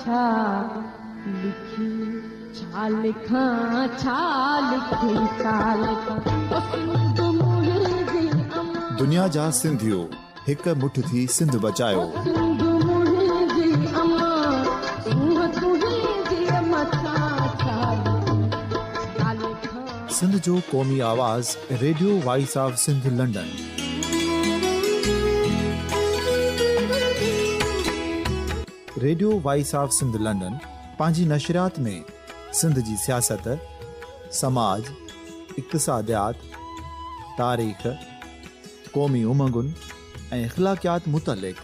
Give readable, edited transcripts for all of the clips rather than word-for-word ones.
ڇا لکي ڇا لکان ڇا لکي ڇا لکان او سنڌ منهنجي امان. دنيا جا سنڌيو هڪ مٺ ٿي سنڌ بچايو. او سنڌ منهنجي امان سونهن تنهنجي امان ڇا ڇا لکي ڇا لکان. سنڌ جو قومي آواز radio voice of Sindh London. Radio voice of Sindh London پنهنجي نشريات ۾ سنڌ جي سياست، سماج، اقتصاديات، تاريخ، قومي امنگن ۽ اخلاقيات متعلق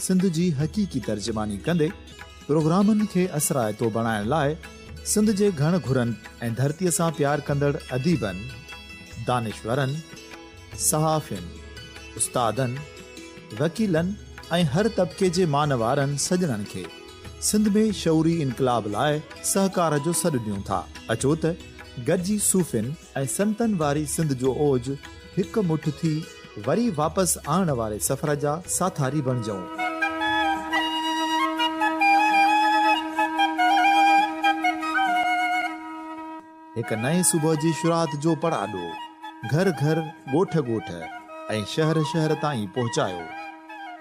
سنڌ جي حقيقي ترجماني ڪندي پروگرامن کي اثرائتو بڻائڻ لاء سنڌ جي گهڻ گهرن ۽ ڌرتيء سان پيار ڪندڙ اديبن، دانشورن، صحافين، استادن، وڪيلن ۽ هر طبقي جي مان وارن سڄڻن کي سنڌ ۾ شعوري انقلاب لاء سهڪار جو سڏ ڏيون ٿا. اچو ته گڏجي صوفين ۽ سنتن واري سنڌ جو اوج هڪ مٺ ٿي وري واپس آڻڻ واري سفر جا ساٿاري بڻجئون. هڪ نئين صبح جي شروعات جو پڙاڏو گهر گهر، ڳوٺ ڳوٺ ۽ شهر شهر تائين پهچايو.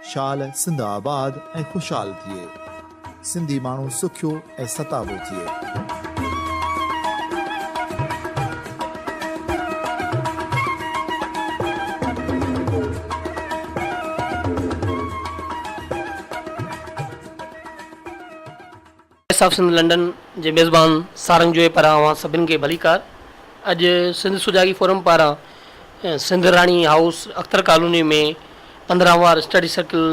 شال سنڌ آباد ۽ خوشحال ٿئي. سنڌي ماڻهو سکيو ۽ ستابو ٿئي. وائس آف سنڌ لنڊن جي ميزبان سارنگ جويي پاران اوهان سڀني کي ڀليڪار. اڄ سنڌ سجاڳي فورم پاران سنڌ راڻي هائوس اختر ڪالوني ۾ 15 وار اسٽڊي سرڪل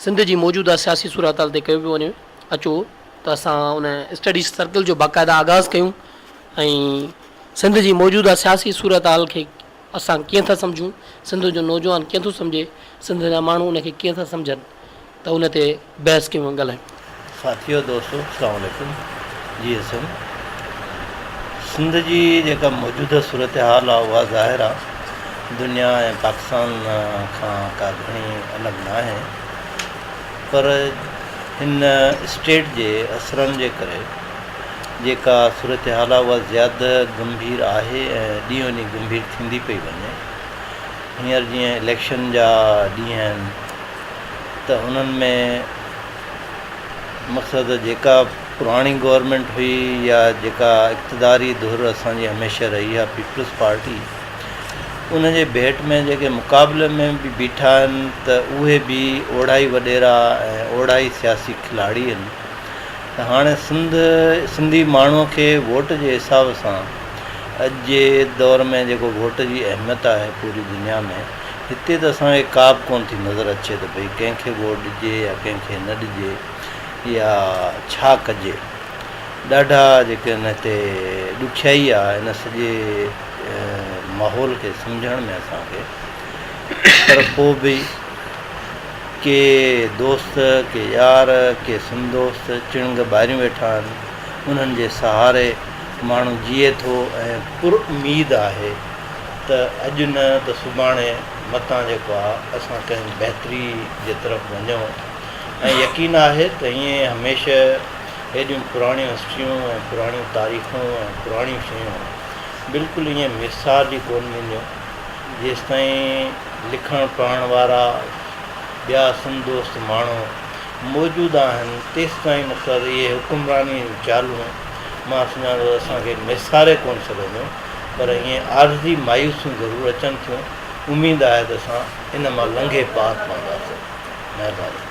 سنڌ جي موجوده سياسي صورتحال تي ڪيو پيو وڃي. اچو ته اسان ان اسٽڊي سرڪل جو باقاعده آغاز ڪيون ۽ سنڌ جي موجوده سياسي صورتحال کي اسان ڪيئن ٿا سمجهون، سنڌ جو نوجوان ڪيئن ٿو سمجهي، سنڌ جا ماڻهو ان کي ڪيئن ٿا سمجهن ته ان تي بحث ڪيون ۽ ڳالهايون. ساٿيو دوستو اسلام عليڪم جي سنڌ سنڌ جي جيڪا موجوده صورتحال آ اها ظاهر آ دنيا ۽ پاڪستان کان ڪا گهڻي الڳ ناهي پر هن اسٽيٽ جي اثرن جي ڪري جيڪا صورتحال آ اها زياده گنڀير آهي ۽ ڏينهون ڏينهن گنڀير ٿيندي پئي وڃي. هينئر جيئن اليڪشن جا ڏينهن آهن ته انهن ۾ مقصد جيڪا پراڻي گورنمينٽ هئي يا جيڪا اقتداري ڌر اسان جي هميشه رهي آهي پيپلز پارٽي ان جي ڀيٽ ۾ جيڪي مقابلي ۾ به بيٺا آهن ته اهي به اوڙائي وڏيرا ۽ اوڙائي سياسي کلاڙي آهن ته هاڻي سنڌ سنڌي ماڻهو کي ووٽ جي حساب سان اڄ جي دور ۾ جيڪو ووٽ جي اهميت آهي پوري دنيا ۾ هتي ته اسان کي ڪا به ڪونه ٿي نظر اچي ته ڀئي ڪنهن کي ووٽ ڏجي يا ڪنهن کي نه ڏجي يا ڇا ڪجي ڏاڍا جيڪي آهن هتي ڏکيائي آهي ان سڄي ماحول کي سمجهڻ ۾ اسان کي پر پوء به ڪي دوست، ڪي يار، ڪي سندوست چڻنگ ٻاريون ويٺا آهن، انهن جي سهاري ماڻهو جيئي ٿو ۽ پر اميد آهي ته اڄ نه ته سڀاڻي متان جيڪو آ اسان ڪنهن بهتري جي طرف وڃون ۽ يقين آهي ته ائين هميشه هيڏيون پراڻيون هسٽريون ۽ پراڻيون تاريخون ۽ پراڻيون شيون بلڪل ائين ميسارجي ڪونه وينديون. جيستائين لکڻ پڙهڻ وارا ٻيا سنڌ دوست ماڻهو موجود آهن، تيستائين مقصد اهي حڪمرانيء جون چالون مان سمجهان ٿو ته اسان کي ميساري ڪونه سگهنديون، پر ائين عارضي مايوسيون ضرور اچن ٿيون. اميد آهي ته اسان ان مان لنگهي پار پونداسين. مهرباني.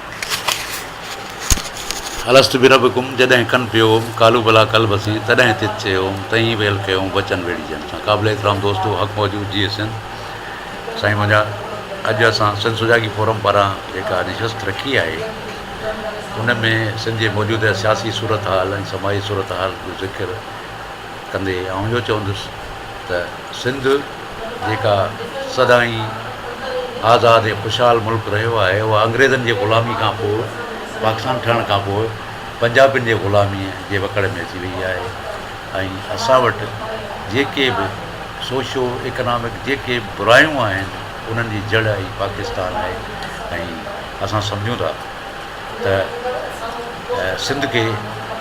الست بربڪم جڏهن ڪن پيو هوم، قالو بليٰ قلب سين، تڏهن تت چيو هوم، تئين ويل ڪيو هوم، وچن ويڙهيجن سان. قابل احترام دوستو حق موجود جيئي سنڌ سائين منهنجا اڄ اسان سنڌ سجاڳي فورم پاران جيڪا نشست رکي آهي ان ۾ سنڌ جي موجوده سياسي صورتحال ۽ سماجي صورتحال جو ذڪر ڪندي آئون اهو چوندس ته سنڌ جيڪا سدائين آزاد ۽ خوشحال ملڪ رهيو آهي اها انگريزن جي غلامي کان پوء پاڪستان ٺهڻ کان پوء پنجابين جي غلاميء جي وڪڙ ۾ اچي وئي آهي ۽ اسان وٽ جيڪي به سوشو اڪنامڪ جيڪي به برايون آهن انهن جي جڙ ئي پاڪستان آهي ۽ اسان سمجهون ٿا ته. سنڌ کي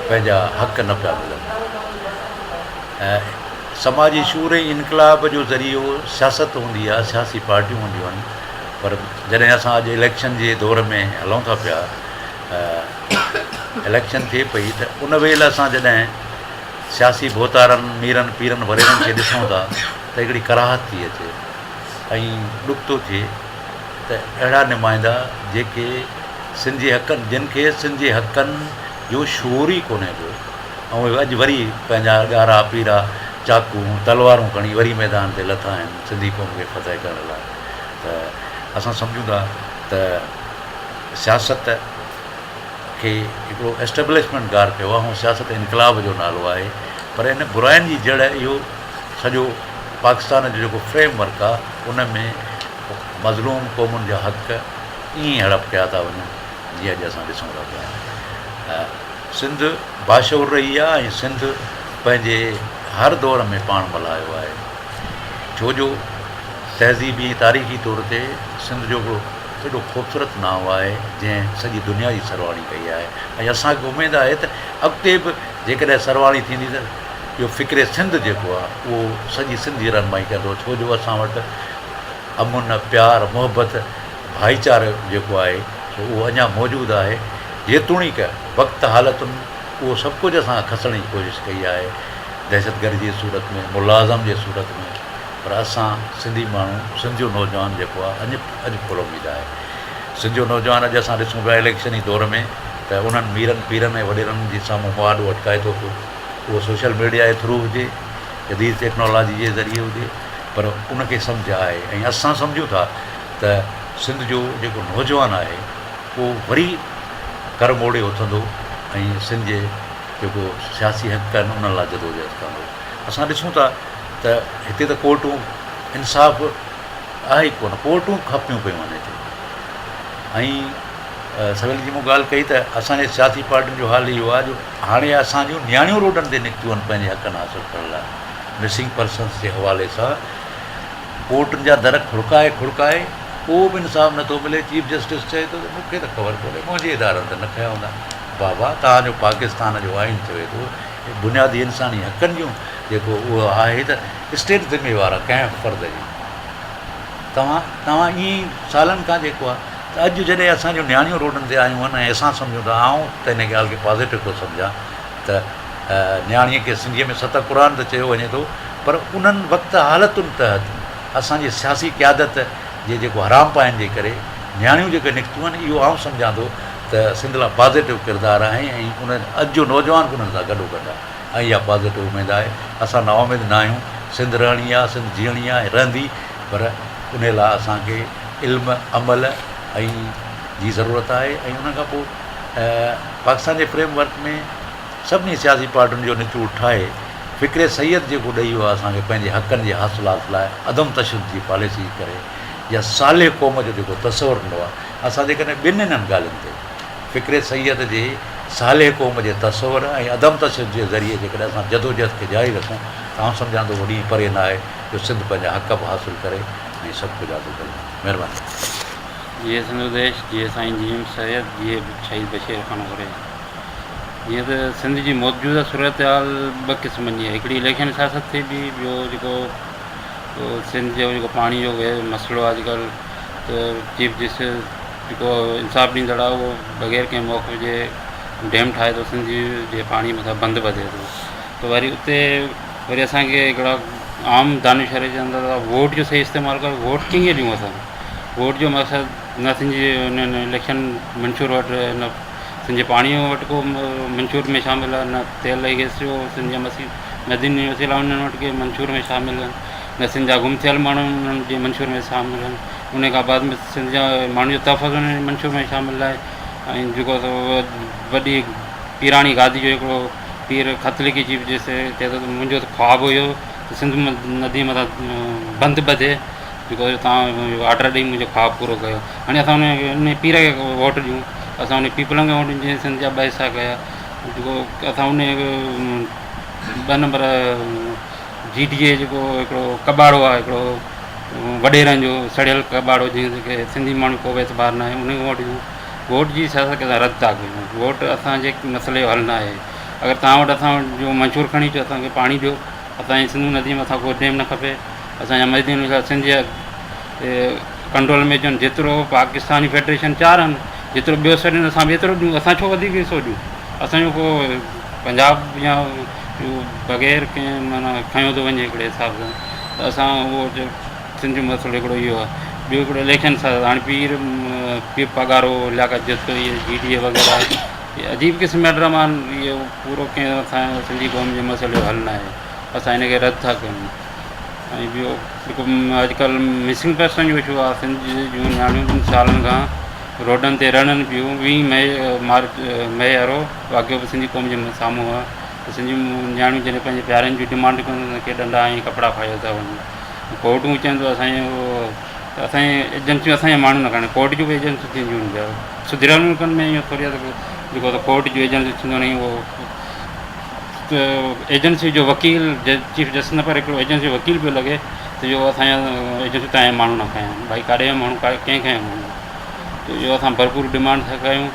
پنهنجا حق نه پيا ملن. سماجي شعور ۽ انقلاب جو ذريعو سياست هوندي آهي، سياسي پارٽيون هونديون آهن، پر جڏهن اسان اڄ اليڪشن جي دور ۾ هلون ٿا پيا، اليڪشن ٿئي پئي ته ان ويل اسان جڏهن سياسي ڀوتارن، ميرن، پيرن، وڏيرن کي ڏسون ٿا ته هڪڙي ڪراهت ٿي اچي ۽ ڏک ٿو ٿئي ته اهڙا نمائندا جيڪي سنڌ جي حقن جن کي سنڌ جي حقن جو شعور ئي ڪونهي ڪو ۽ اهي اڄ وري پنهنجا ڳارا پيرا چاقون تلوارون کڻي وري ميدان تي لٿا آهن سنڌي قوم کي فتح ڪرڻ لاء ته اسان سمجهون ٿا ته سياست کي هڪڙو اسٽيبلشمينٽ گار ڪيو آهي هونء سياست انقلاب جو نالو آهي پر ان براين جي جڙ اهو سڄو پاڪستان جو جيڪو فريم ورڪ آهي ان ۾ مظلوم قومن جا حق ائين ئي هڙپ ڪيا ٿا وڃن جيئن اڄ اسان ڏسون ٿا پيا. سنڌ باشعور رهي آهي ۽ سنڌ پنهنجي هر دور ۾ پاڻ ملهايو آهي ڇو جو تهذيبي ۽ تاريخي طور تي سنڌ جو هڪڙو ايڏو خوبصورت نانء آهي جنهن سڄي دنيا جي سرواڻي ڪئي آهي ۽ اسان کي اميد آهي ته اڳتي به جيڪڏهن سرواڻي ٿيندي ته اهو فڪر سنڌ جيڪو آهي اهو سڄي سنڌ جي رهنمائي ڪندو ڇو جو اسان وٽ امن، پيار، محبت، ڀائيچارو جيڪو آهي سو اهو اڃا موجود آهي جيتوڻيڪ وقت حالتن اهو سڀ ڪجهه اسان کان کسڻ جي ڪوشش ڪئي آهي دهشتگردي جي صورت ۾ ملازم جي صورت ۾ پر اسان سنڌي ماڻهو سنڌ جو نوجوان جيڪو آهي اڄ اڄ پر اميد آهي سنڌ جو نوجوان اڄ اسان ڏسون پيا اليڪشني دور ۾ ته انهن ميرن پيرن ۽ وڏيرن جي سامهون مهاڏو اٽڪائي ٿو پيو اهو سوشل ميڊيا جي ٿرو هجي جديد ٽيڪنالاجي جي ذريعي هجي پر ان کي سمجهه آهي ۽ اسان سمجهون ٿا ته سنڌ جو جيڪو نوجوان آهي اهو وري ڪر موڙي اٿندو ۽ سنڌ جي جيڪو سياسي حق آهن انهن لاء جدوجهد ڪندو اسان ڏسون ٿا ته هتي ته ڪورٽون انصاف آهي ئي ڪونه ڪورٽون کپيون پيون وڃن هتي ۽ سويل جي مون ڳالهه ڪئي ته اسانجي سياسي پارٽين جو حال اهو آهي جو هاڻي اسانجون نياڻيون روڊن تي نڪتيون آهن پنهنجي حقن حاصل ڪرڻ لاء مسنگ پرسنس جي حوالي سان ڪورٽن جا در کڙڪائي کڙڪائي ڪو به انصاف نٿو ملي چيف جسٽس چئي ٿو ته مون کي ته خبر ڪونهي منهنجي ادارن ته نه کنيا هوندا بابا توهان جو پاڪستان جو آئين چوي ٿو بنيادي انساني حقن جون جيڪو اهو آهي ته اسٽيٽ ذميوار آهي ڪنهن به فرد جي توهان توهان ائين ئي سالن کان جيڪو آهي ته اڄ جڏهن اسان جون نياڻيون روڊن تي آيون آهن ۽ اسان سمجهون ٿا آئون ته ان ڳالهه کي پازيٽو ٿو سمجهان ته نياڻيء کي سنڌيء ۾ ست قرآن ته چيو وڃي ٿو پر انهن وقت حالتن تحت اسان جي سياسي قيادت جي جيڪو حرام پائن جي ڪري نياڻيون جيڪي نڪتيون آهن اهو آئون سمجهان ٿو ته سنڌ لاء پازيٽو ڪردار آهي ۽ ان اڄ جو نوجوان به انهن سان گڏو گڏ آهي ۽ اها پازيٽو اميد آهي اسان نااميد نه آهيون سنڌ رهڻي آهي سنڌ جيئڻي آهي ۽ رهندي پر انهي لاء اسان کي علم عمل ۽ جي ضرورت آهي ۽ ان کان پوء پاڪستان جي فريم ورڪ ۾ سڀني سياسي پارٽين جو نچوڙ ٺاهي فڪر سيد جيڪو ڏئي ويو آهي اسان کي پنهنجي حقن جي حاصلات لاء عدم تشدد جي پاليسي ڪري يا صالح قوم جو جيڪو تصور ڏنو آهي اسان جيڪڏهن ٻن انهن ڳالهين تي فڪر سيد جي صالح قوم جي تصور ۽ عدم تشدد جي ذريعي جيڪڏهن اسان جدوجهد کي جاري رکون ته آئون سمجهان ٿو اهو ڏينهن پري نه آهي جو سنڌ پنهنجا حق به حاصل ڪري ۽ سڀ ڪجهه حاصل ڪري. مهرباني. جيئي سنڌو ديش، جيئي سائين جي ايم سيد، جيئي شهيد بشير خان غوري. جيئن ته سنڌ جي موجوده صورتحال ٻه قسمن جي آهي هڪڙي اليڪشن سياست ٿئي پئي ٻيو جيڪو سنڌ جو جيڪو پاڻي جو مسئلو آهي اڄڪلهه ته چيف جسٽس جيڪو انصاف ڏيندڙ آهي اهو بغير ڪنهن موقف جي ڊيم ٺاهي ٿو سنڌ جي پاڻي مٿان بند ٻڌي ٿو ته وري اتي وري اسان کي هڪڙا عام دانشور چون ٿا ته ووٽ جو صحيح استعمال ڪريو ووٽ ڪنهن کي ڏيون اسان ووٽ جو مقصد نه سنڌ جي انهن اليڪشن منشور وٽ نه سنڌ جي پاڻي وٽ ڪو منشور ۾ شامل آهي نه تيل ۽ گئس جو سنڌ جا مسي ندين جا وسيلا انهن وٽ ڪي منشور ۾ شامل آهن نه سنڌ جا گم ٿيل ماڻهو انهن جي منشور ۾ شامل آهن ان کان بعد ۾ سنڌ جا ماڻهن جو تحفظ انهن جي منشور ۾ شامل آهي ۽ جيڪو سو وڏي پيراڻي گادي جو هڪڙو پير خط لکي چيف جسٽس چئي ٿو ته منهنجو ته خواب هيو ته سنڌ ندي مٿان بند ٻڌي جيڪو توهان آرڊر ڏئي منهنجو خواب پورو ڪيو هاڻي اسان ان ان پير کي ووٽ ڏيون اسان ان پيپلن کي ووٽ ڏيون جنهن سنڌ جا ٻه حصا ڪيا جيڪو اسان ان ٻه نمبر جي ڊي اي جيڪو هڪڙو ڪٻاڙو آهي هڪڙو وڏيرن جو سڙيل ڪٻاڙو جنهن کي سنڌي ماڻهو ڪو به اعتبار ناهي ان کي ووٽ ڏيون. ووٽ جي سياست کي اسان رد ٿا ڪيون. ووٽ اسان جي مسئلي جو حل نه آهي. اگر توهان وٽ اسان جو منشور کڻي اچو اسان کي پاڻي ڏيو. اسان جي سنڌو ندي ۾ اسان کي ڪو ڊيم نه کپي. اسان جا مزدور سنڌ جي ڪنٽرول ۾ اچن. جيترو پاڪستاني فيڊريشن چار آهن جيترو ٻيو حصو ڏين اسان به ايترو ڏيون. اسان ڇو وڌيڪ حصو ڏيون. اسان جو ڪو پنجاب يا بغير ڪنهن معنيٰ کنيو ٿو وڃي هڪڙي حساب سان ته اسان اهو سنڌ جو مسئلو هڪڙو اهو آهي ٻيو هڪڙو اليڪشن سان هاڻي پير پير پاڳارو لياقت جتوئي جي ڊي اي وغيره اهي عجيب قسم جا ڊراما آهن اهو پورو ڪنهن اسان سنڌي قوم جي مسئلي جو حل نه آهي اسان هن کي رد ٿا ڪيون ۽ ٻيو جيڪو اڄڪلهه مسنگ پرسن جو اشو آهي سنڌ جون نياڻيون ٻن سالن کان روڊن تي رڙن پيون ويهه مئي مارچ مئي وارو واقعو به سنڌي قوم جي سامهون آهي ته سنڌي نياڻيون جڏهن پنهنجي پيارن جون ڊمانڊ ڪن ته انهن کي ڏنڊا ۽ ڪپڙا ڦاڙيا ٿا وڃن ڪورٽون چون ته اسان جي اسان جي ايجنسيون اسان جا ماڻهو نه کڻن ڪورٽ جون به ايجنسيون ٿينديون آهن ڇا سڌريل ملڪن ۾ اهو ٿوري آهي ته جيڪو ته ڪورٽ جون ايجنسيون ٿينديون آهن اهو ايجنسي جو وڪيل چيف جسٽس نه پر هڪڙو ايجنسي جو وڪيل پيو لڳي ته اهو اسان جا ايجنسيون تنهنجا ماڻهو نه کنيا آهن ڀائي ڪاڏي ويا ماڻهو ڪنهن کنيا ماڻهو ته اهو اسان ڀرپور ڊمانڊ ٿا ڪيون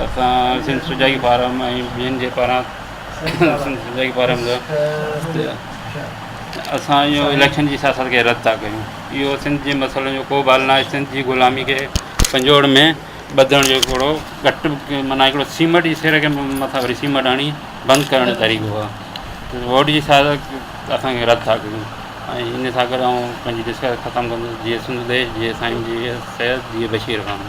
اسان سنڌ سجاڳي فارم ۽ ٻين جي پاران سنڌ سجاڳي فارم جا اسان اهو اليڪشن جي سياست کي رد ٿا ڪيون اهو سنڌ جي مسئلن جو ڪو به حل ناهي سنڌ جي غلامي کي پنجوڙ ۾ ٻڌڻ جو هڪڙو گهٽ معنيٰ هڪڙو سيمٽ جي سر کي مٿان وري سيمٽ هڻي بند ڪرڻ جو طريقو آهي ووٽ جي سياست اسان کي رد ٿا ڪيون ۽ ان سان گڏ آئون پنهنجي ڊسڪس ختم ڪندس جيئي سنڌ ديش جيئي سائين جيئي سيد جيئي بشير خان.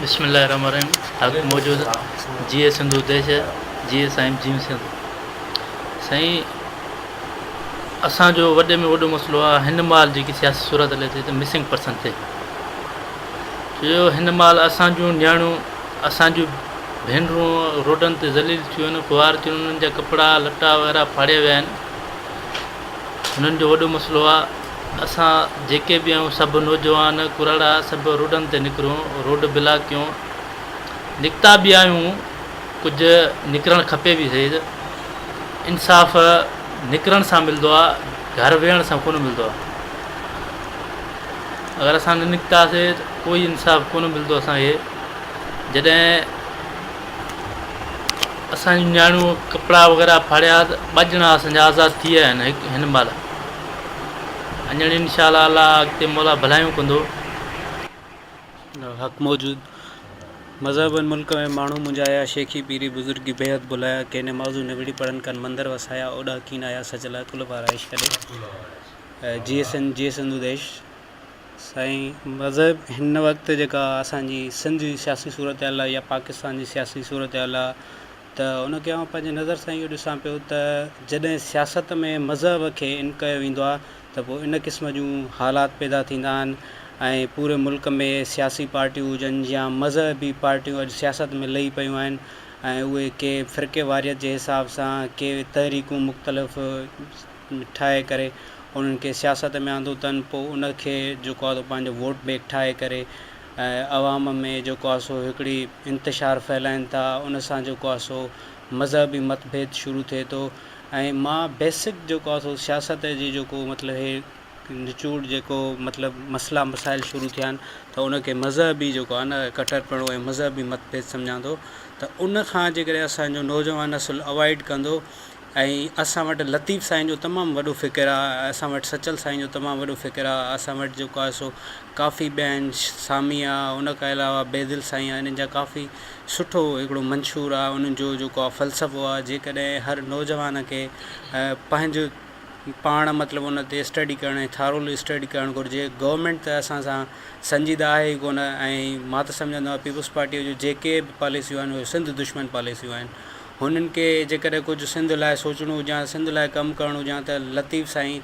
بسم الله الرحمن الرحيم حق موجود جيئي سنڌو ديش جيئي سائين جيئي سنڌ سائين اسان جو وڏي ۾ وڏو مسئلو آهي هن مهل جيڪي سياسي صورت هلي ٿي ته مسنگ پرسن تي ڇو جو هن مهل اسان جون نياڻيون اسان جون ڀينرون روڊن تي ذليل ٿيون آهن خوار ٿيون آهن انهن جا ڪپڙا لٽا وغيره ڦاڙيا ويا آهن هنن جو وڏو مسئلو آهي اسان جيڪي به آهيون سڀ نوجوان ڪراڙا سڀ روڊن تي نڪرون روڊ بلاڪ ڪيون نڪتا به آهيون ڪجهه نڪرڻ کپي به سهي ته انصاف نڪرڻ سان ملندو آهي گهر ويهڻ سان ڪونه ملندو آهي اگر اسان نه نڪتاسي ته ڪوئي انصاف ڪونه ملندو اسانکي جڏهن اسان جون نياڻيون ڪپڙا وغيره ڦاڙيا ته ٻه ڄڻا اسان جا آزاد ٿي ويا آهن هن مهل اڃڻ انشاء الله الله اڳتي مولا ڀلايون ڪندو. حق موجود مذهبن ملڪ ۾ ماڻهو منجهايا شيخي پيري بزرگي بيحد ڀلايا ڪي نمازون نوڙي پڙهن ڪن مندر وسايا اوڏا ڪين آيا سچل عقل وارا عشق ڏي جيئي سنڌ جيئي سنڌو ديش. سائين مذهب هن وقت جيڪا اسان جي سنڌ جي سياسي صورتحال آهي يا پاڪستان جي سياسي صورتحال آهي ته ان کي آئون پنهنجي نظر سان اهو ڏسان پيو ته جڏهن سياست ۾ مذهب کي ان ڪيو ويندو آهي ته پوء ان قسم جون حالات پيدا ٿيندا آهن ۽ پوري ملڪ ۾ سياسي پارٽيون هجن يا مذهبي پارٽيون اڄ سياست ۾ لهي پيون آهن ۽ اهي ڪي فرقيواريت جي حساب سان ڪي تحريڪون مختلف ٺاهي ڪري انهن کي سياست ۾ آندو اٿن پوء ان کي جيڪو آهي سو پنهنجو ووٽ بينڪ ٺاهي ڪري ۽ عوام ۾ جيڪو آهي سو هڪڙي انتشار ڦهلائين ٿا ان سان جيڪو آهي سو مذهبي مت ڀيد شروع ٿئي ٿو ۽ مان بيسڪ جيڪو آهي سو سياست جي جيڪو مطلب هي نچوڙ جيڪو مطلب مسئلا مسائل شروع ٿيا آهن ته ان کي مذهبي جيڪو آهي نه ڪٽرپڻو ۽ مذهبي مت ڀيد سمجهان ٿو ته ان کان جيڪڏهن اسان جو نوجوان نسل اوائڊ ڪندو ۽ اسان وٽ لطيف سائين جو تمام وڏو فڪر آ اسان وٽ سچل سائين جو تمام وڏو فڪر آ اسان وٽ جيڪو آ سو ڪافي ٻيا آهن سامي آ ان کان علاوه بيدل سائين آ انهن جا ڪافي سٺو هڪڙو منشور آ انهن جو جيڪو آ فلسفو آ جيڪڏهن هر نوجوان کي پنهنجو پاڻ مطلب ان تي اسٽڊي ڪرڻ ۽ ٿارولي اسٽڊي ڪرڻ گهرجي گورنمينٽ ته اسان سان سنجيده آهي ئي ڪونه ۽ مان ته سمجهندو آهيان پيپلز پارٽيء جون جيڪي به پاليسيون آهن اهي سنڌ دشمن پاليسيون آهن هنن کي جيڪڏهن ڪجهه سنڌ لاء سوچڻو هجي ها سنڌ لاء ڪم ڪرڻو هجي ها ته لطيف سائين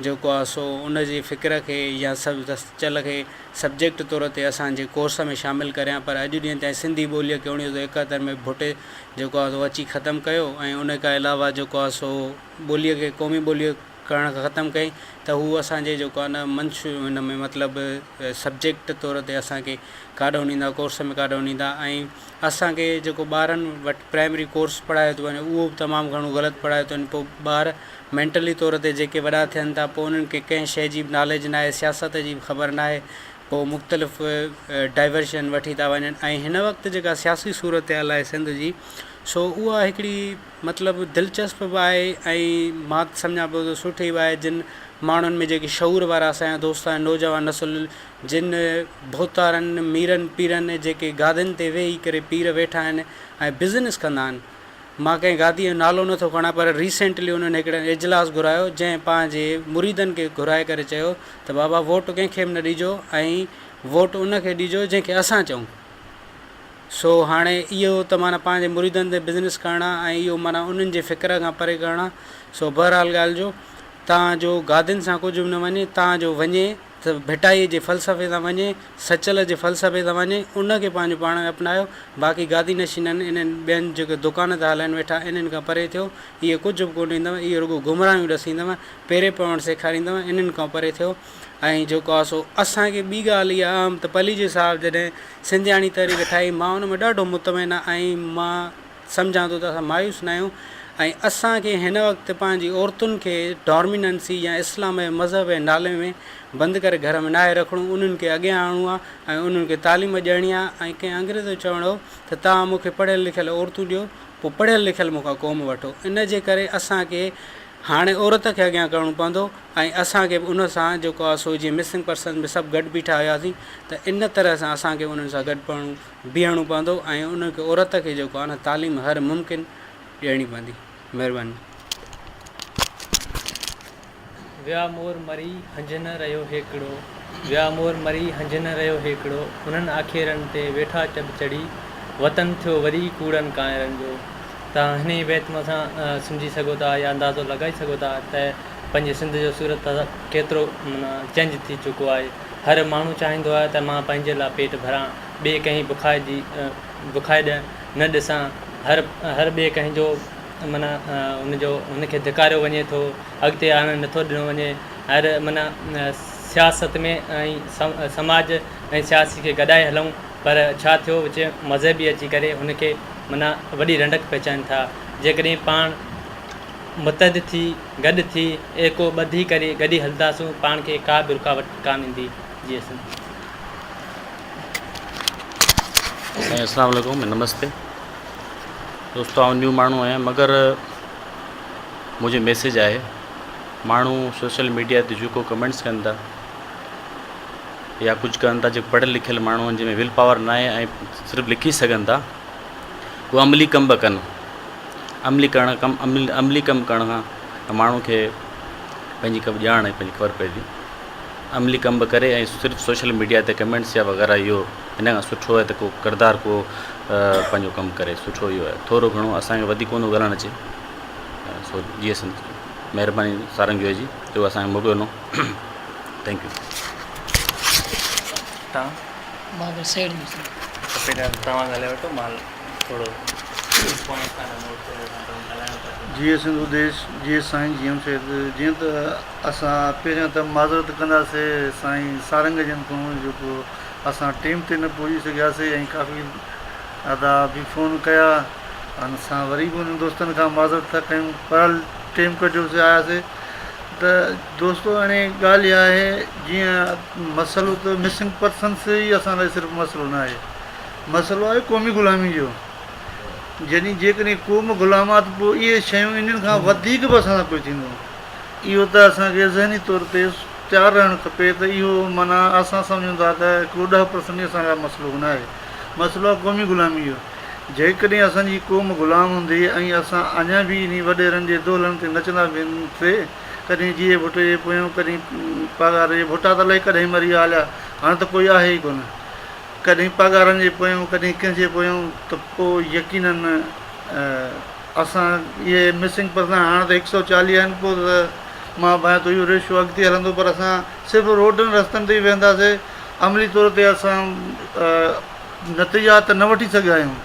جيڪو آهي سو ان جي فڪر کي يا سچل کي سبجيڪٽ طور تي اسان جي ڪورس ۾ شامل ڪريان پر اڄ ڏينهن تائين سنڌي ٻوليء کي اوڻيهه سو ايڪهتر ۾ ڀٽي جيڪو آهي سو اچي ختم ڪيو ۽ ان کان علاوه جيڪو آهي سو ٻوليء کي قومي ٻوليء. ڪرڻ ختم ڪئي ته هو اسان جي جيڪو آهي نه منش هن ۾ مطلب سبجيڪٽ طور تي اسان کي ڪاڏو نيندا ڪورس ۾ ڪاڏو نيندا ۽ اسان کي جيڪو ٻارن وٽ پرائمري ڪورس پڙهايو ٿو وڃي اهو به تمام گهڻو غلط پڙهايو ٿو وڃي پوء ٻار مينٽلي طور تي جيڪي وڏا ٿين ٿا پوء انهن کي ڪنهن شيء جي به ناليج ناهي سياست جي به خبر ناهي پوء مختلف ڊائيورشن وٺي ٿا وڃن ۽ هن وقت جيڪا سياسي صورتحال آهي سنڌ جي سو اها هڪڙي مطلب دلچسپ به آهي ۽ مان ته سمجهان پيو ته سٺي به آهي جن ماڻهن ۾ جيڪي شعور وارا اسان جا دوست آهن نوجوان نسل جن ڀوتارن ميرن پيرن جيڪي گادين تي ويهي ڪري پير ويٺا آهن ۽ بزنس ڪندا آهن مان ڪنهن گاديء جو نالو نه ٿو کڻان پر ريسينٽلي انهن هڪڙن اجلاس گهرايو جنهن پنهنجي مريدن کي گهرائي ڪري چيو ته بابا ووٽ ڪنهن کي به نه ڏجو ۽ ووٽ ان کي ڏجو جنهن کي اسان چئون. سو هاڻي اهو ته معنيٰ پنهنجي مريدن تي بزنس ڪرڻ آ ۽ اهو معنيٰ انهن جي فڪر کان پري ڪرڻ آ. سو بهرحال ڳالهه جو تان جو گادين سان ڪجهه به نه وڃي تان جو وڃي ته ڀٽائيء جي فلسفي سان وڃي، سچل جي فلسفي سان وڃي، ان کي پنهنجو پاڻ ۾ اپنايو، باقي گادي نشينن انهن ٻين جيڪي دڪان ٿا هلائين ويٺا، انهن کان پري ٿيو، اهي ڪجهه به ڪونه ڏيندؤ، اهي رڳو گمراهيون ڏسيندؤ، پيري پوڻ سيکاريندؤ، انهن کان پري ٿيو ۽ جيڪو آهي سو اسان کي ٻي ڳالهه اها اهم ته پليجي صاحب جڏهن سنڌياڻي تحريڪ ٺاهي، مان ان ۾ ڏاڍو مطمئن آهيان ۽ مان. سمجهان ٿو ته اسان مايوس ناهيون ۽ اسان کي هن وقت پنهنجي عورتن کي ڊارميننسي يا اسلام ۽ مذهب جي نالي ۾ بند ڪري گهر ۾ ناهي رکڻو انهن کي اڳيان آڻڻو آهي ۽ انهن کي تعليم ڏيڻي آهي ۽ ڪنهن انگريز جو چوڻ هو ته توهان مون کي پڙهيل لکيل عورتون ڏيو پوء پڙهيل لکيل مون کان قوم وٺو ان جي ڪري اسان کي هاڻي عورت کي اڳيان ڪرڻو پوندو ۽ اسان کي به ان سان جيڪو آهي سو جيئن مسنگ پرسن ۾ سڀ گڏ بيٺا هياسين ته ان طرح سان اسان کي انهن سان گڏ پڙهڻو بيهڻو پوندو ۽ ان کي عورت کي جيڪو آهي نه تعليم هر ممڪن ڏيڻي پوندي مهرباني. ويا مور مري هنج نه رهيو هيڪڙو. ويا مور مري هنج نه رهيو هيڪڙو. انهن آکيرن تي ويٺا چٻ چڙهي. وطن ٿيو وري ڪوڙن ڪانئرن جو. توهان هن ئي بيت مان سمجهي سگهو ٿا يا اندازو لڳائي سگهو ٿا ته پنهنجي سنڌ جو صورت ڪيترو معنيٰ چينج ٿي چڪو آهي. هر ماڻهو چاهيندو آهي ته مان پنهنجي لاء پيٽ ڀران. ٻئي ڪنهن بکائي جي بکائي نه ڏسان هر هر ٻئي ڪنهن جو معنيٰ ان جو ان کي ڌڪاريو وڃي ٿو اڳتي آڻڻ نٿو ڏنو وڃي هر معنيٰ سياست ۾ ۽ سماج ۽ سياسي کي گڏائي هلون پر ڇا ٿيو وچ مذهبي اچي ڪري هن کي معنيٰ وڏي رنڊڪ پهچائين ٿا جيڪڏهن پاڻ متحد ٿي گڏ ٿي ايڪو ٻڌي ڪري گڏي هلنداسون پاڻ کي ڪا به رڪاوٽ ڪانه ايندي جي سنڌ. سائين اسلام عليڪم ۽ نمستي دوستو آئون نيو ماڻهو آهيان مگر منهنجو ميسيج آهي ماڻهو سوشل ميڊيا تي جيڪو ڪمينٽس ڪن ٿا يا ڪجهه ڪن ٿا جيڪي پڙهيل لکيل ماڻهو آهن جنهن ۾ will power نه آهي ۽ صرف لکي سگهن ٿا اهو عملي ڪم به ڪن عملي ڪرڻ ڪم عملي ڪم ڪرڻ کان ماڻهو کي پنهنجي ڄاڻ ۽ پنهنجي خبر پئي ٿي عملي ڪم به ڪري ۽ صرف سوشل ميڊيا تي ڪمينٽس يا وغيره اهو ان کان سٺو آهي ته ڪو ڪردار ڪو پنهنجو ڪم ڪري سٺو اهو آهي ٿورو گهڻو اسان کي وڌيڪ ڪونه ڳالهائڻ اچي سو جي سنڌ مهرباني سارنگ جوئي جي جو اسان کي موقعو ڏنو thank you. تان مان وري سيڙ ڏيندس. ته پهريان توهان ڳالهائي وٺو مان ٿورو پوئين کان نوٽ ڪري وٺان ته ڳالهايان ٿا. جيئي سنڌو ديش جيئي سائين جي ايم سيد جيئن ته اسان پهريان ته معذرت ڪنداسي سائين سارنگ جن کان جيڪو اسان ٽيم تي نه پهچي سگهياسي ۽ ڪافي ادا به فون ڪيا ان سان وري به انهن دوستن کان معذرت ٿا ڪيون بهرحال ٽيم ڪڍيوسي آياسي ته دوستو هاڻي ڳالهه اها آهي جيئن مسئلو ته مسنگ پرسنس ئي اسان لاء صرف مسئلو نه آهي مسئلو آهي قومي غلامي جو جڏهن جيڪڏهن قوم غلام آهي ته پوء اهي شيون انهن کان وڌيڪ به اسان سان پيو ٿيندو اهو ته اسان کي ذهني طور تي تيار رهڻ کپي ته اهو معنيٰ اسان سمجهون ٿا ته هڪڙو 10% ئي اسان لاء مسئلو نه آهي. مسئلو آهي قومي غلامي جو. جيڪڏهن اسان جي قوم غلام هوندي ۽ اسان اڃا به انهي وڏيرن جي دهلن تي نچندا ويندسي، ڪڏهن جيئي ڀٽي جي پويان، ڪڏهن پاڳاري جي، ڀٽا ته الائي ڪڏهن مري ويا هليا، هاڻ ته ڪوئي آهي ئي ڪونه. ڪڏهن پاڳارن جي پويان، ڪڏهن ڪنهن جي پويان ته پوء يقينن اسان اهي مسنگ پرسن هاڻ ته 140 آهن پوء ته مان ڀانيان ٿو اهو ريشو اڳتي هلندو پر اسان صرف روڊن رستن تي ئي ويهنداسي عملي طور تي اسان نتيجا ته نه وٺي سگهيا آهيون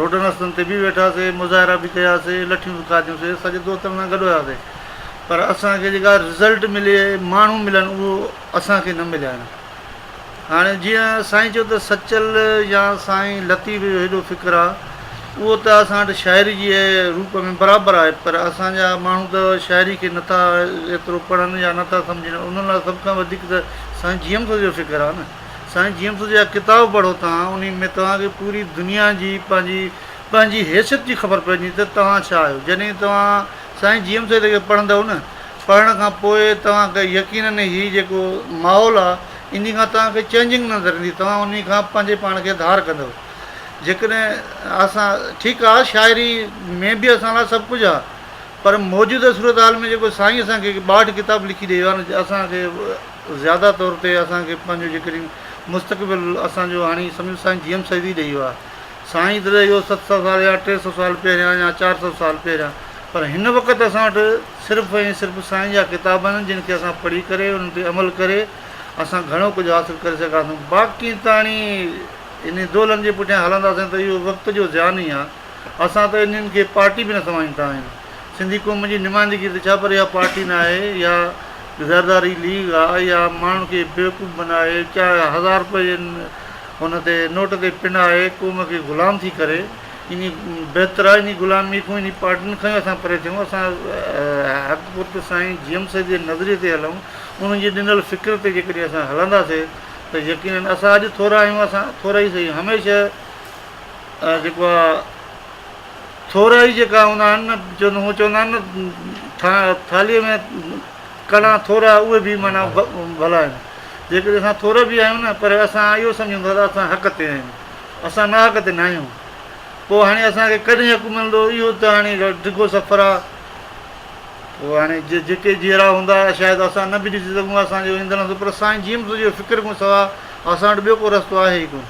روڊن رستن تي به ويٺاسي مظاهرا به ڪياسي لٺيون به کاڌيونسي سڄي دوستن سان گڏ هياسي. پر اسان کي جيڪا رزلٽ ملي ماڻهو ملن اهو اسان کي نه مليا آهن. هاڻي جيئن سائين چيو ته سچل يا سائين لطيف جو هيڏو فڪر آ اهو ته اسان وٽ شاعري جي روپ ۾ برابر آهي پر اسان جا ماڻهو ته شاعري کي نٿا ايترو پڙهن يا نٿا سمجهن انهن لاء سڀ کان وڌيڪ ته سائين جي ايم سيد جو فڪر آ نه سائين جي ايم سيد جا ڪتاب پڙهو توهان انهي ۾ توهان کي پوري دنيا جي پنهنجي پنهنجي حيثيت جي خبر پئجندي ته توهان ڇا آهيو جڏهن توهان سائين جي ايم سيد کي پڙهندؤ نه پڙهڻ کان پوء توهان کي يقينن هي جيڪو ماحول آ انهي کان توهان کي چينجنگ نظر ايندي توهان انهي کان پنهنجي پاڻ کي ڌار ڪندؤ جيڪڏهن اسان ٺيڪ آ شاعري ۾ به اسان لاء سڀ ڪجهه آ پر موجوده صورتحال ۾ جيڪو سائين اسان کي 62 ڪتاب لکي ڏئي ويو آ نه اسان کي زياده طور تي اسان کي پنهنجو جيڪڏهن مستقبل اسان جو هاڻي سمجهو سائين جي ايم سيد ئي ڏئي ويو آ. سائين ته اهو 700 سال يا 300 سال پهريان يا 400 سال پهريان پر هن وقت اسان وٽ صرف ۽ صرف سائين جا ڪتاب آهن جن کي اسان پڙهي ڪري انهن تي عمل ڪري اسان گهڻو ڪجهه حاصل ڪري سگهان ٿا باقي تاڻي انهي دولن جي پٺيان هلنداسين ته اهو وقت جو زيان ئي آهي اسان ته انهن کي پارٽي به نه سمجهندا آهيون سنڌي قوم جي نمائندگي ته ڇا پر اها پارٽي نه آهي اها زرداري ليگ آهي اها ماڻهن کي بيوقوف بنائي 4000 روپيه هن تي نوٽ تي پڻ آهي قوم کي غلام ٿي ڪري انهي بهتر آهي انهي غلامي کان انهي پارٽين کان ئي اسان پري ٿيون اسان حق پرت سائين جي ايم سيد جي نظريي تي هلون انهن جي ڏنل فڪر تي جيڪڏهن اسان هلنداسي ته يقينن اسان اڄ ٿورا آهيون اسان ٿورا ئي سهي هميشه جيڪو آهي ٿورا ئي جيڪا هوندا آهن نه چوندا هو چوندا آهن نه ٿالهيء ۾ ڪڻا ٿورا اهي به معنيٰ ڀلا آهن. جيڪڏهن اسان ٿورا به آهيون نه پر اسان اهو سمجهون ٿا ته اسان حق تي آهيون. اسان ناحق تي ناهيون. پوء هاڻي اسان کي ڪڏهن حق ملندو اهو ته هاڻي ڊگهو سفر آهي. پوء هاڻي جيڪي جيئرا هوندا شايد اسان نه به ڏسي سگهون اسان جو ايندڙ نسل پر سائين جي ايم سيد جي فڪر کان سوا اسان وٽ ٻيو ڪو رستو آهي ئي ڪونه.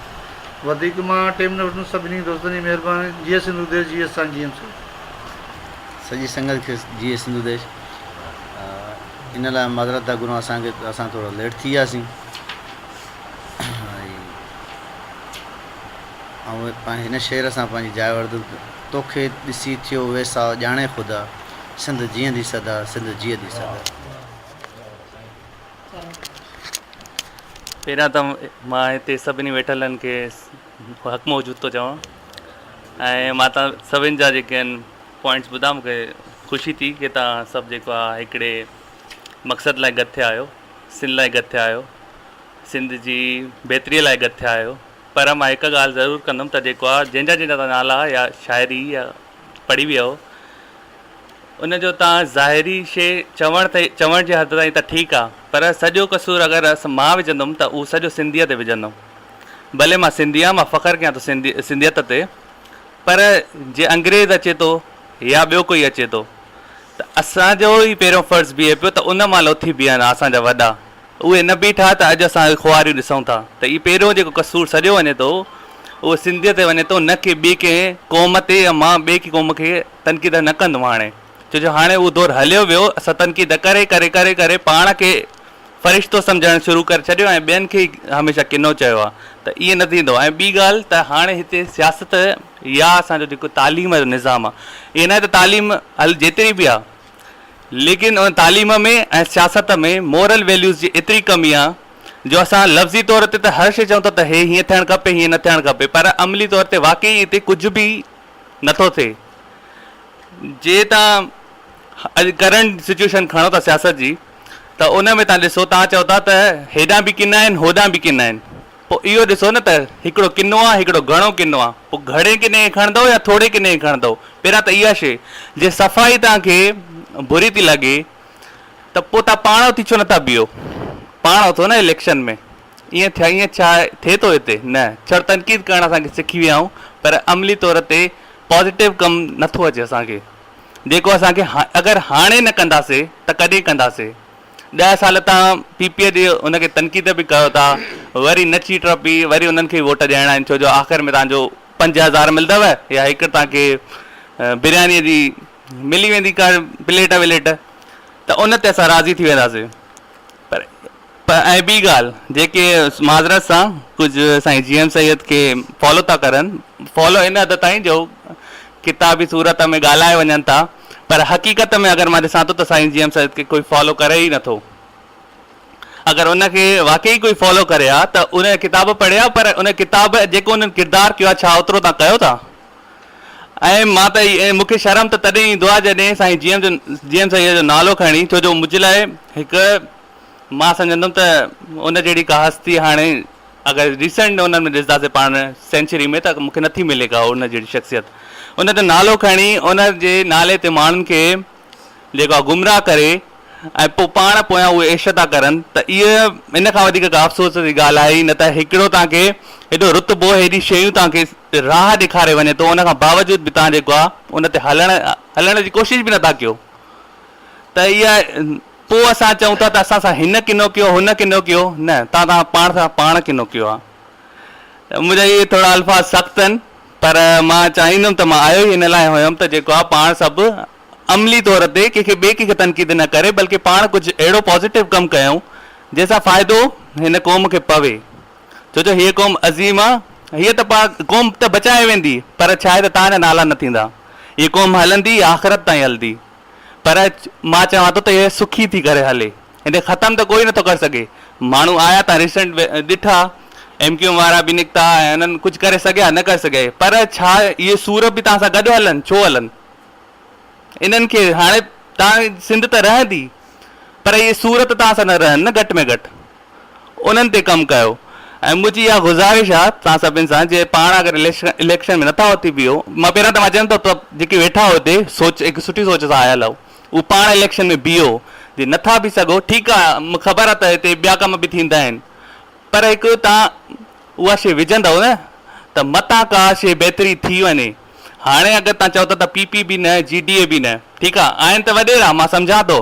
وڌيڪ مان ٽيم نه وٺندس سڀني دوستن جي مهرباني. جيئي سنڌو ديس جيئي سائين جي ايم سيد. سڄي سنگت کي جيئي سنڌو ديش. ان لاء معذرت ٿا گهرون اسان کي اسان ٿورو ليٽ ٿي وياسين ۽ هن شعر سان پنهنجي جاء وٺندس توکي ڏسي ٿيو ويساهه ڄاڻي خدا سنڌ جيئندي سدا سنڌ جيئندي سدا. پهريان ته مان هتي سڀني ويٺلن کي حق موجود ٿو چوان ۽ مان تان سڀني جا جيڪي آهن پوائنٽس ٻڌا مون کي خوشي ٿي ڪي توهان سڀ جيڪو آهي هڪڙي مقصد لاء گڏ ٿيا آهيو سنڌ لاء گڏ ٿيا آهيو سنڌ جي بهتري لاء گڏ ٿيا آهيو پر مان هڪ ڳالهه ضرور ڪندم ته جيڪو آهي جنهن جا جنهن جا توهان نالا يا شاعري يا پڙهي ويا آهيو ان جو توهان ظاهري شي چوڻ تائين چوڻ جي حد تائين ته ٺيڪ آهي پر سڄو قصور اگر مان وجهندم ته اهو سڄو سنڌيء تي وجهندم ڀلي مان سنڌي آهيان مان فخر ڪيان ٿو سنڌي سنڌيت تي پر جي انگريز اچي ٿو يا ٻيو ڪوئي اچي ٿو ته اسان جو ئي پهريون فرض بيهي پيو ته ان مهل اٿي بيهن ها اسان جا وڏا اهي نه بيٺا ته اڄ اسان اهي خواريون ڏسون ٿا ته هي پهريون جيڪو قصور سڏيو وڃي ٿو اهو سنڌيء تي وڃي ٿو نه ڪي ٻي ڪنهن قوم تي يا مان ٻي ڪنهن قوم کي تنقيد نه ڪندم هاڻي ڇو جو هاڻي اهو دور هليو ويو اسان تنقيد ڪري ڪري ڪري ڪري پاڻ کي فرشتو سمجهڻ شروع ڪري ڇڏيو ۽ ٻين کي هميشه ڪنو چيو آهي ته ائين نه ٿيندو ۽ ٻي ڳالهه ته هاڻي هتي سياست يا اسان جو جيڪو تعليم جو نظام آهي ائين ناهي ته تعليم هل جيتري به آهي ليڪن ان تعليم ۾ ۽ سياست ۾ مورل ويليوز جي ايتري ڪمي آهي جو اسان لفظي طور تي ته هر شي چئون ٿا ته هي هيئن ٿيڻ کپي هيئن نه ٿيڻ کپي پر عملي طور تي واقعي هتي ڪجهه به نٿو ٿئي جي تان اڄ ڪرنٽ سچويشن کڻو ٿا سياست جي ته ان ۾ تان ڏسو تان چئو ٿا ته هيڏانهن به ڪنا آهن هوڏانهن به ڪنا آهن پوء اهو ڏسو نه ته هڪڙو ڪنو آهي هڪڙو گهڻو ڪنو آهي پوء گهڻي ڪني کي کڻندؤ يا ٿوري ڪني کي کڻندؤ پهريان ته اها شيء جي صفائي تان کي بري ٿي لڳي ته پوء تان پاڻ اٿي ڇو نٿا بيهو پاڻ اٿو نه اليڪشن ۾ ائين ٿيا ائين ڇا ٿئي ٿو هتي نه ڇڙ تنقيد ڪرڻ اسان کي سکي ويا آهيون پر عملي طور تي پازيٽو ڪم نٿو اچي اسان کي جيڪو اسان کي اگر هاڻي نه ڪنداسي ته ڪڏهن ڪنداسي ڏهه سال تان پي پي جي ان کي تنقيد به ڪيو ٿا وري نچي ٽپي وري انهن کي ووٽ ڏيڻا آهن ڇو جو آخر ۾ تان جو 5000 ملندو يا هڪ تان کي برياني جي ملي ويندي ڪا پليٽ وليٽ ته ان تي اسان راضي ٿي وينداسي پر ۽ ٻي ڳالهه جيڪي معذرت سان ڪجهه سائين جي ايم سيد کي فالو ٿا ڪرن فالو ان حد تائين جو ڪتابي صورت ۾ ڳالهائي وڃن ٿا پر حقيقت ۾ اگر مان ڏسان ٿو ته سائين جي ايم سيد کي ڪوئي فالو ڪري ئي نٿو. اگر ان کي واقعي ڪوئي فالو ڪري ها ته ان جا ڪتاب پڙهي ها پر ان ڪتاب جيڪو انهن ڪردار ڪيو آهي ڇا اوترو توهان ڪيو ٿا؟ ۽ مان ته مون کي شرم ته تڏهن ايندو آهي جڏهن سائين جي ايم جو جي ايم سيد جو نالو کڻي ڇو جو منهنجي لاء هڪ مان سمجهندم ته ان جهڙي ڪا هستي هاڻي اگر ريسنٽ انهن ۾ ڏسنداسين پاڻ سينچري ۾ ته مون کي نٿي ملي ڪا ان جهڙي شخصيت ان جو نالو کڻي ان جي نالي تي ماڻهن کي جيڪو آهي گمراهه ڪري ۽ پوء پاڻ پويان اهي عيش ٿا ڪرن ته اهي ان کان وڌيڪ ڪا افسوس جي ڳالهه آهي ئي نه ته هڪڙو توهان کي هيڏو رتبو هيڏي شيون توهان کي راهه ڏيکاري وڃي ٿو ان کان باوجود به توهان جيڪو آهي ان تي هلڻ هلڻ جي ڪوشش به نٿا ڪيو ته اها پوء اسان چئون ٿا ته اسان سان هن ڪنو ڪيو هن ڪنو ڪيو نه توهان توهان پاڻ سان پاڻ ڪنو ڪيو آهي ته منهنجا اهي ٿورا الفاظ سخت آهن پر مان چاهيندم ته مان آيو ئي ان لاء هيم ته جيڪو آهي پاڻ سڀ عملي طور تي ڪنهن کي ٻئي ڪنهن کي تنقيد نه ڪري بلڪه پاڻ ڪجهه اهڙو پازيٽو ڪم ڪيون جنهن سان فائدو هن قوم کي پوي ڇو جو هيء قوم عظيم آ هيء ته پا قوم ته بچائي ويندي پر ڇا آهي ته توهان جا نالا نه ٿيندا هيء قوم هلندي آخرت تائين هلندي پر مان چوان ٿو ته هيء سکي ٿي ڪري هلي هن کي ختم ته ڪوئي نٿو ڪري سگهي ماڻهو آيا تان ريسنٽ ڏٺا ايم ڪيو ايم وارا به نڪتا ۽ انهن ڪجهه ڪري سگهيا نه ڪري سگهيا پر ڇا اهي سور به توهان سان گڏ هلن ڇو هلن انهن کي هاڻي توهان سنڌ ته رهندي پر اهي سور ته توهان سان نه رهن نه گهٽ ۾ گهٽ انهن تي ڪم ڪيو ۽ منهنجي اها گذارش آهي توهان سڀني سان جي پاڻ اگر اليڪشن ۾ نٿا اٿي بيهو مان پهريان ته مان چيم ته جيڪي ويٺا آهيو هتي سوچ هڪ سٺي سوچ سان آيل آهيو اهو پاڻ اليڪشن ۾ بيهو جي نٿا بيهي سگهو ٺيڪ آهي مون کي خبر آهي ته هتي ٻيا ڪم به ٿيندا آهن پر هڪ توهان اها شيء وجهندؤ نه ته متان ڪا شيء بهتري ٿي وڃي. هاڻي اگر توهان چئو ٿا ته پي پي به نه جي ڊي اي به نه ٺيڪ آ آهن ته وڏيرا مان سمجهان ٿو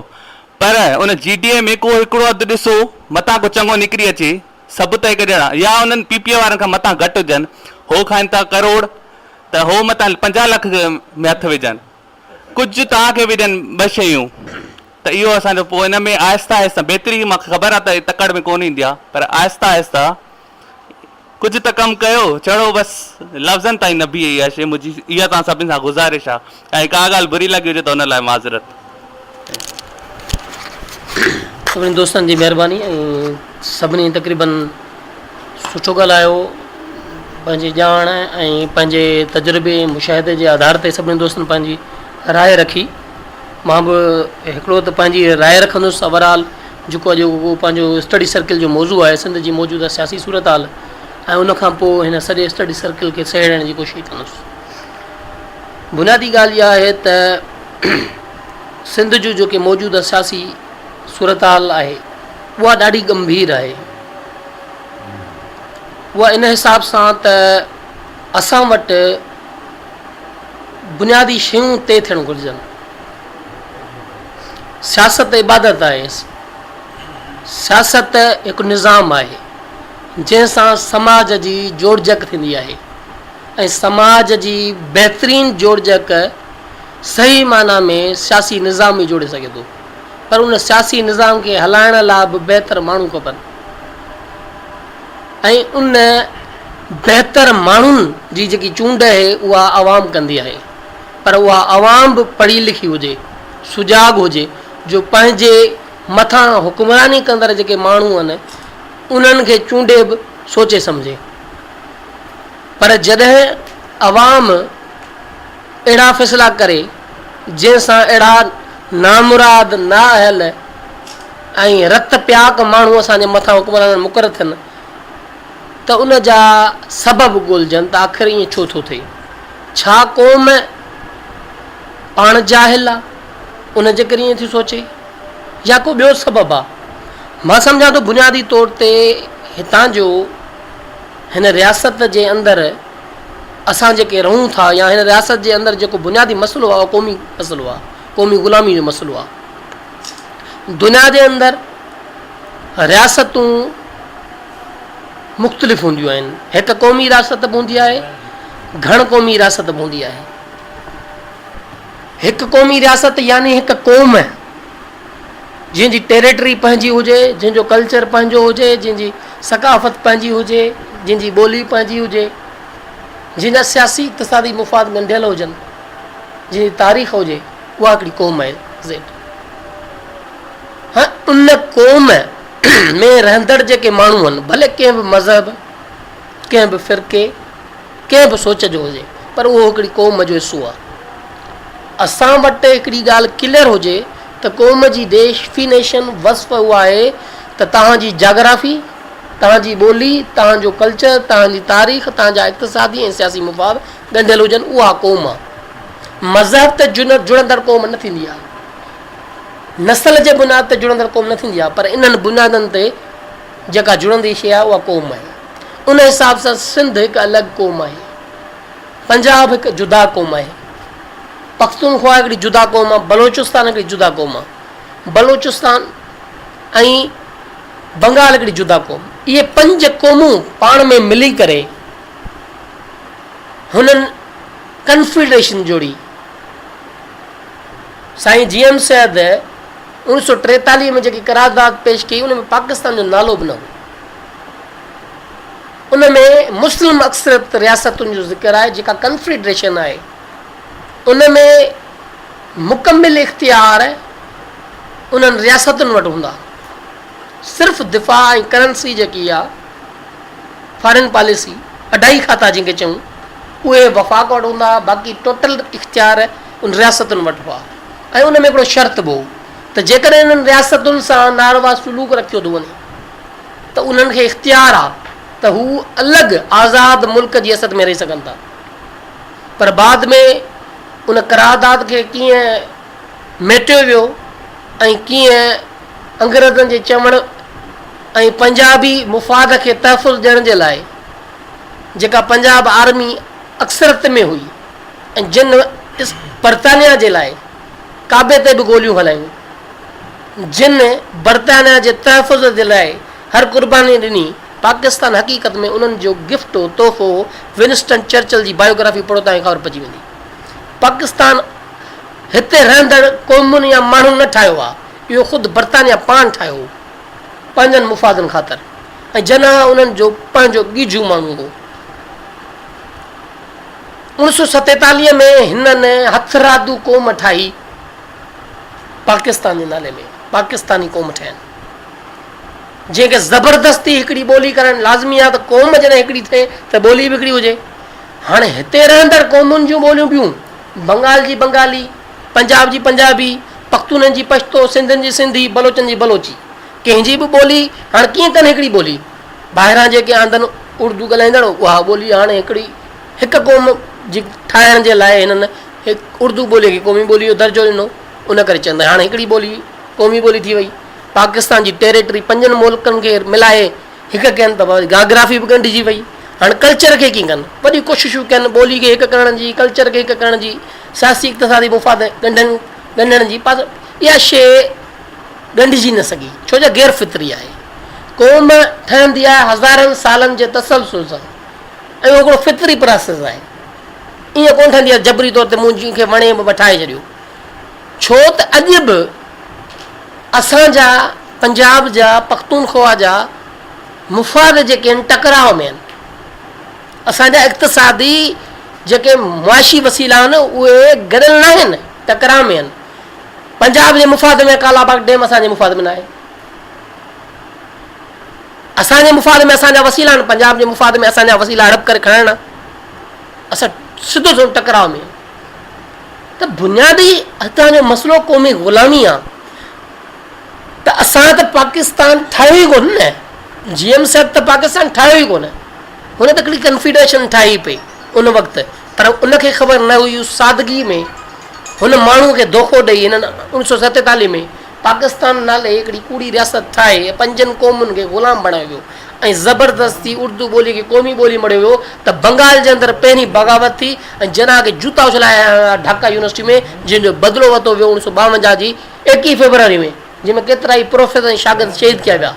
پر ان جي ڊي اي ۾ ڪو هڪڙو اڌ ڏسو متان ڪو چڱو نڪري اچي سڀ ته هڪ جهڙا يا انهن پي پي وارن کان متان گهٽ هجن هو کائن ٿا ڪروڙ ته هو متان 50 لک ۾ هٿ وجهن ڪجهه توهان کي به ڏين ٻه شيون ته اهو اسان جو پوء ان ۾ آهسته آهسته بهتري مون کي خبر آ ته تڪڙ ۾ ڪونه ايندي آ پر آهسته آهسته ڪجهه ته ڪم ڪيو، ڇڙو بس لفظن تائين نه بيهي اها شيء، منهنجي اها توهان سڀني سان گذارش آ ۽ ڪا ڳالهه بري لڳي هجي ته ان لاء معذرت. سڀني دوستن جي مهرباني ۽ سڀني تقريبن سٺو ڳالهايو پنهنجي ڄاڻ ۽ پنهنجي تجربي ۽ مشاهدي جي آڌار تي سڀني دوستن پنهنجي راء رکي مان به هڪڙو ته پنهنجي راء رکندس اوور آل جيڪو اڄ پنهنجو اسٽڊي سرڪل جو موضوع آهي سنڌ جي موجوده سياسي صورتحال ۽ ان کان پوء هن سڄي اسٽڊي سرڪل کي سهيڙڻ جي ڪوشش ڪندس بنيادي ڳالهه اها آهي ته سنڌ جو جيڪي موجوده سياسي صورتحال آهي اها ڏاڍي ڳنڀير آهي اها ان حساب سان ته اسان وٽ بنيادي شيون طئي ٿيڻ گهرجن. سياست عبادت آهي. سياست هڪ نظام آهي، جنهن سان سماج جي جوڙجڪ ٿيندي آهي ۽ سماج جي بهترين جوڙجڪ صحيح معنيٰ ۾ سياسي نظام ئي جوڙي سگهي ٿو. پر ان سياسي نظام کي هلائڻ لاء به بهتر ماڻهو کپن ۽ ان بهتر ماڻهن جي جيڪي چونڊ آهي اها عوام ڪندي آهي پر اها عوام به پڙهي لکي هجي، سجاڳ هجي جو پنهنجي مٿان حڪمراني ڪندڙ جيڪي ماڻهو آهن انهن کي چونڊي به سوچي سمجهي پر جڏهن عوام اهڙا فيصلا ڪري جنهن سان اهڙا نامراد، نااهل ۽ رت پياڪ ماڻهو اسان جي مٿان حڪمران مقرر ٿين ته ان جا سبب ڳولجن ته آخر ائين ڇو ٿو ٿئي؟ ڇا قوم پاڻ جاهل آ ان جي ڪري ائين ٿي سوچي يا ڪو ٻيو سبب آ؟ مان سمجهان ٿو بنيادي طور تي هتان جو هن رياست جي اندر اسان جيڪي رهون ٿا يا هن رياست جي اندر جيڪو بنيادي مسئلو آ اهو قومي مسئلو آ، قومي غلامي جو مسئلو آ. دنيا جي اندر رياستون مختلف هونديون آهن. هڪ قومي رياست به هوندي آهي، گهڻ قومي رياست به هوندي آهي. هڪ قومي رياست يعني هڪ قوم جنهن جي ٽيريٽري پنهنجي هجي، جنهن جو ڪلچر پنهنجو هجي، جنهن جي ثقافت پنهنجي هجي، جنهن جي ٻولي پنهنجي هجي، جنهن جا سياسي اقتصادي مفاد ڳنڍيل هجن، جنهن جي تاريخ هجي. اها هڪڙي قوم آهي زيڊ. هاڻ ان قوم ۾ رهندڙ جيڪي ماڻهو آهن ڀلي ڪنهن به مذهب، ڪنهن به فرقي، ڪنهن به سوچ جو هجي پر اهو هڪڙي قوم جو حصو آهي. اسان وٽ هڪڙي ڳالهه ڪليئر هجي ته قوم جي ڊيفينيشن، وصف، اها آهي ته توهان جي جاگرافي، توهان جي ٻولي، توهان جو ڪلچر، توهان جي تاريخ، توهان جا اقتصادي ۽ سياسي مفاد ڳنڍيل هجن اها قوم آهي. مذهب تي جڙندڙ قوم نه ٿيندي آهي. نسل جي بنياد تي جڙندڙ قوم نه ٿيندي آهي پر انهن بنيادن تي جيڪا جڙندي شيء آهي اها قوم آهي. ان حساب سان سنڌ هڪ الڳ قوم آهي. پنجاب هڪ جدا قوم آهي. پختونخوا هڪڙي جدا قوم آهي. بلوچستان هڪڙي جدا قوم آهي. بلوچستان ۽ بنگال هڪڙي جدا قوم. اهي پنج قومون پاڻ ۾ ملي ڪري هنن ڪنفيڊريشن جوڙي. سائين جي ايم سيد 1943 ۾ جيڪي قرارداد پيش ڪئي ان ۾ پاڪستان جو نالو به نه هو. ان ۾ مسلم اڪثريت رياستن جو ذڪر آهي جيڪا ڪنفيڊريشن آهي. ان ۾ مڪمل اختيار انهن رياستن وٽ هوندا. صرف دفاع ۽ ڪرنسي جيڪي آهي فارين پاليسي اڍائي کاتا جنهن کي چئون اهي وفاق وٽ هوندا هئا باقي ٽوٽل اختيار ان رياستن وٽ هئا ۽ ان ۾ هڪڙو شرط به هو ته جيڪڏهن انهن رياستن سان ناروا سلوڪ رکيو ٿو وڃي ته انهن کي اختيار آهي ته هو الڳ آزاد ملڪ جي حيثيت ۾ رهي سگهن ٿا پر بعد ۾ ان قرارداد کي ڪيئن ميٽيو ويو ۽ ڪيئن انگريزن جي چوڻ ۽ پنجابي مفاد کي تحفظ ڏيڻ جي لاء جيڪا پنجاب آرمي اڪثريت ۾ هئي ۽ جن برطانيا جي لاء ڪعبي تي به گوليون هلايون، جن برطانيا جي تحفظ جي لاء هر قرباني ڏني، پاڪستان حقيقت ۾ انهن جو گفٽ هو، تحفو هو، ونسٽن چرچل جي بايوگرافي پڙهو توهان کي خبر پئجي ويندي. پاڪستان هتي رهندڙ قومن يا ماڻهن نه ٺاهيو آهي، اهو خود برطانيا پاڻ ٺاهيو هو. پنهنجن مفادن خاطر ۽ جناح انهن جو پنهنجو ڳيجهو ماڻهو هو. 1947 ۾ هنن هٿرادو قوم ٺاهي پاڪستان جي نالي ۾ پاڪستاني قوم ٺهين جنهن کي زبردستي هڪڙي ٻولي ڪرڻ لازمي آهي ته قوم جڏهن هڪڙي ٿئي ته ٻولي به هڪڙي هجي. هاڻي هتي رهندڙ قومن جون ٻوليون ٻيون بنگال جي بنگالي، پنجاب جي پنجابي، پختونن جي پشتو، سنڌين جي سنڌي، بلوچن جي بلوچي. ڪنهن جي به ٻولي هاڻ ڪيئن ڪن هڪڙي ٻولي. ٻاهران جيڪي آندن اردو ڳالهائيندڙ اها ٻولي هاڻ هڪڙي هڪ قوم جي ٺاهڻ جي لاء هنن اردو ٻولي کي قومي ٻولي جو درجو ڏنو ان ڪري چون ٿا هاڻ هڪڙي ٻولي قومي ٻولي ٿي وئي. پاڪستان جي ٽيريٽري پنجن ملڪن کي ملائي هڪ ڪين ته جاگرافي به ڳنڍجي وئي. هاڻ ڪلچر کي ڪيئن ڪن؟ وڏيون ڪوششون ڪين ٻولي کي هڪ ڪرڻ جي، ڪلچر کي هڪ ڪرڻ جي، سياسي اقتصادي مفاد ڳنڍن ڳنڍڻ جي پر اها شيء ڳنڍجي نه سگهي ڇو جو غير فطري آهي. قوم ٺهندي آهي هزارن سالن جي تسلسل سان ۽ اهو هڪڙو فطري پراسيس آهي. ائين ڪونه ٺهندي آهي جبري طور تي مون جنهن کي وڻي به ٺاهي ڇڏيو. ڇو ته اڄ به اسان جا پنجاب جا پختونخوا جا مفاد جيڪي آهن ٽڪراء ۾ آهن. اسان جا اقتصادي جيڪي معاشي وسيلا آهن اهي گڏيل نه آهن ٽڪراء ۾ آهن. پنجاب جي مفاد ۾ ڪالا باغ ڊيم اسان جي مفاد ۾ نه آهي. اسان جي مفاد ۾ اسان جا وسيلا آهن پنجاب جي مفاد ۾ اسان جا وسيلا هڙپ ڪري کڻڻ اسان سڌو سنئون ٽڪراء ۾ آهيون. ته بنيادي هتان جو مسئلو قومي غلامي آ ته اسان ته پاڪستان ٺاهيو ئي ڪونه نه جي ايم سيد ته پاڪستان ٺاهيو ئي ڪونه هن ته هڪڙي ڪنفيڊريشن ٺاهي پئي ان وقت پر ان کي خبر نه هئي سادگي ۾ هن ماڻهو کي دوکو ڏئي هنن 1947 ۾ پاڪستان نالي هڪڙي ڪوڙي رياست ٺاهي ۽ پنجن قومن کي غلام بڻايو ويو ۽ زبردستي اردو ٻولي کي قومي ٻولي مڙهيو ويو ته بنگال جي اندر پهرين بغاوت ٿي ۽ جناح کي جوتا اڇلايا ويا ڍاڪا يونيورسٽي ۾ جنهن جو بدلو ورتو ويو 1952 جي 21 فيبروري ۾ جنهن ۾ ڪيترائي پروفيسر ۽ شاگرد شهيد ڪيا ويا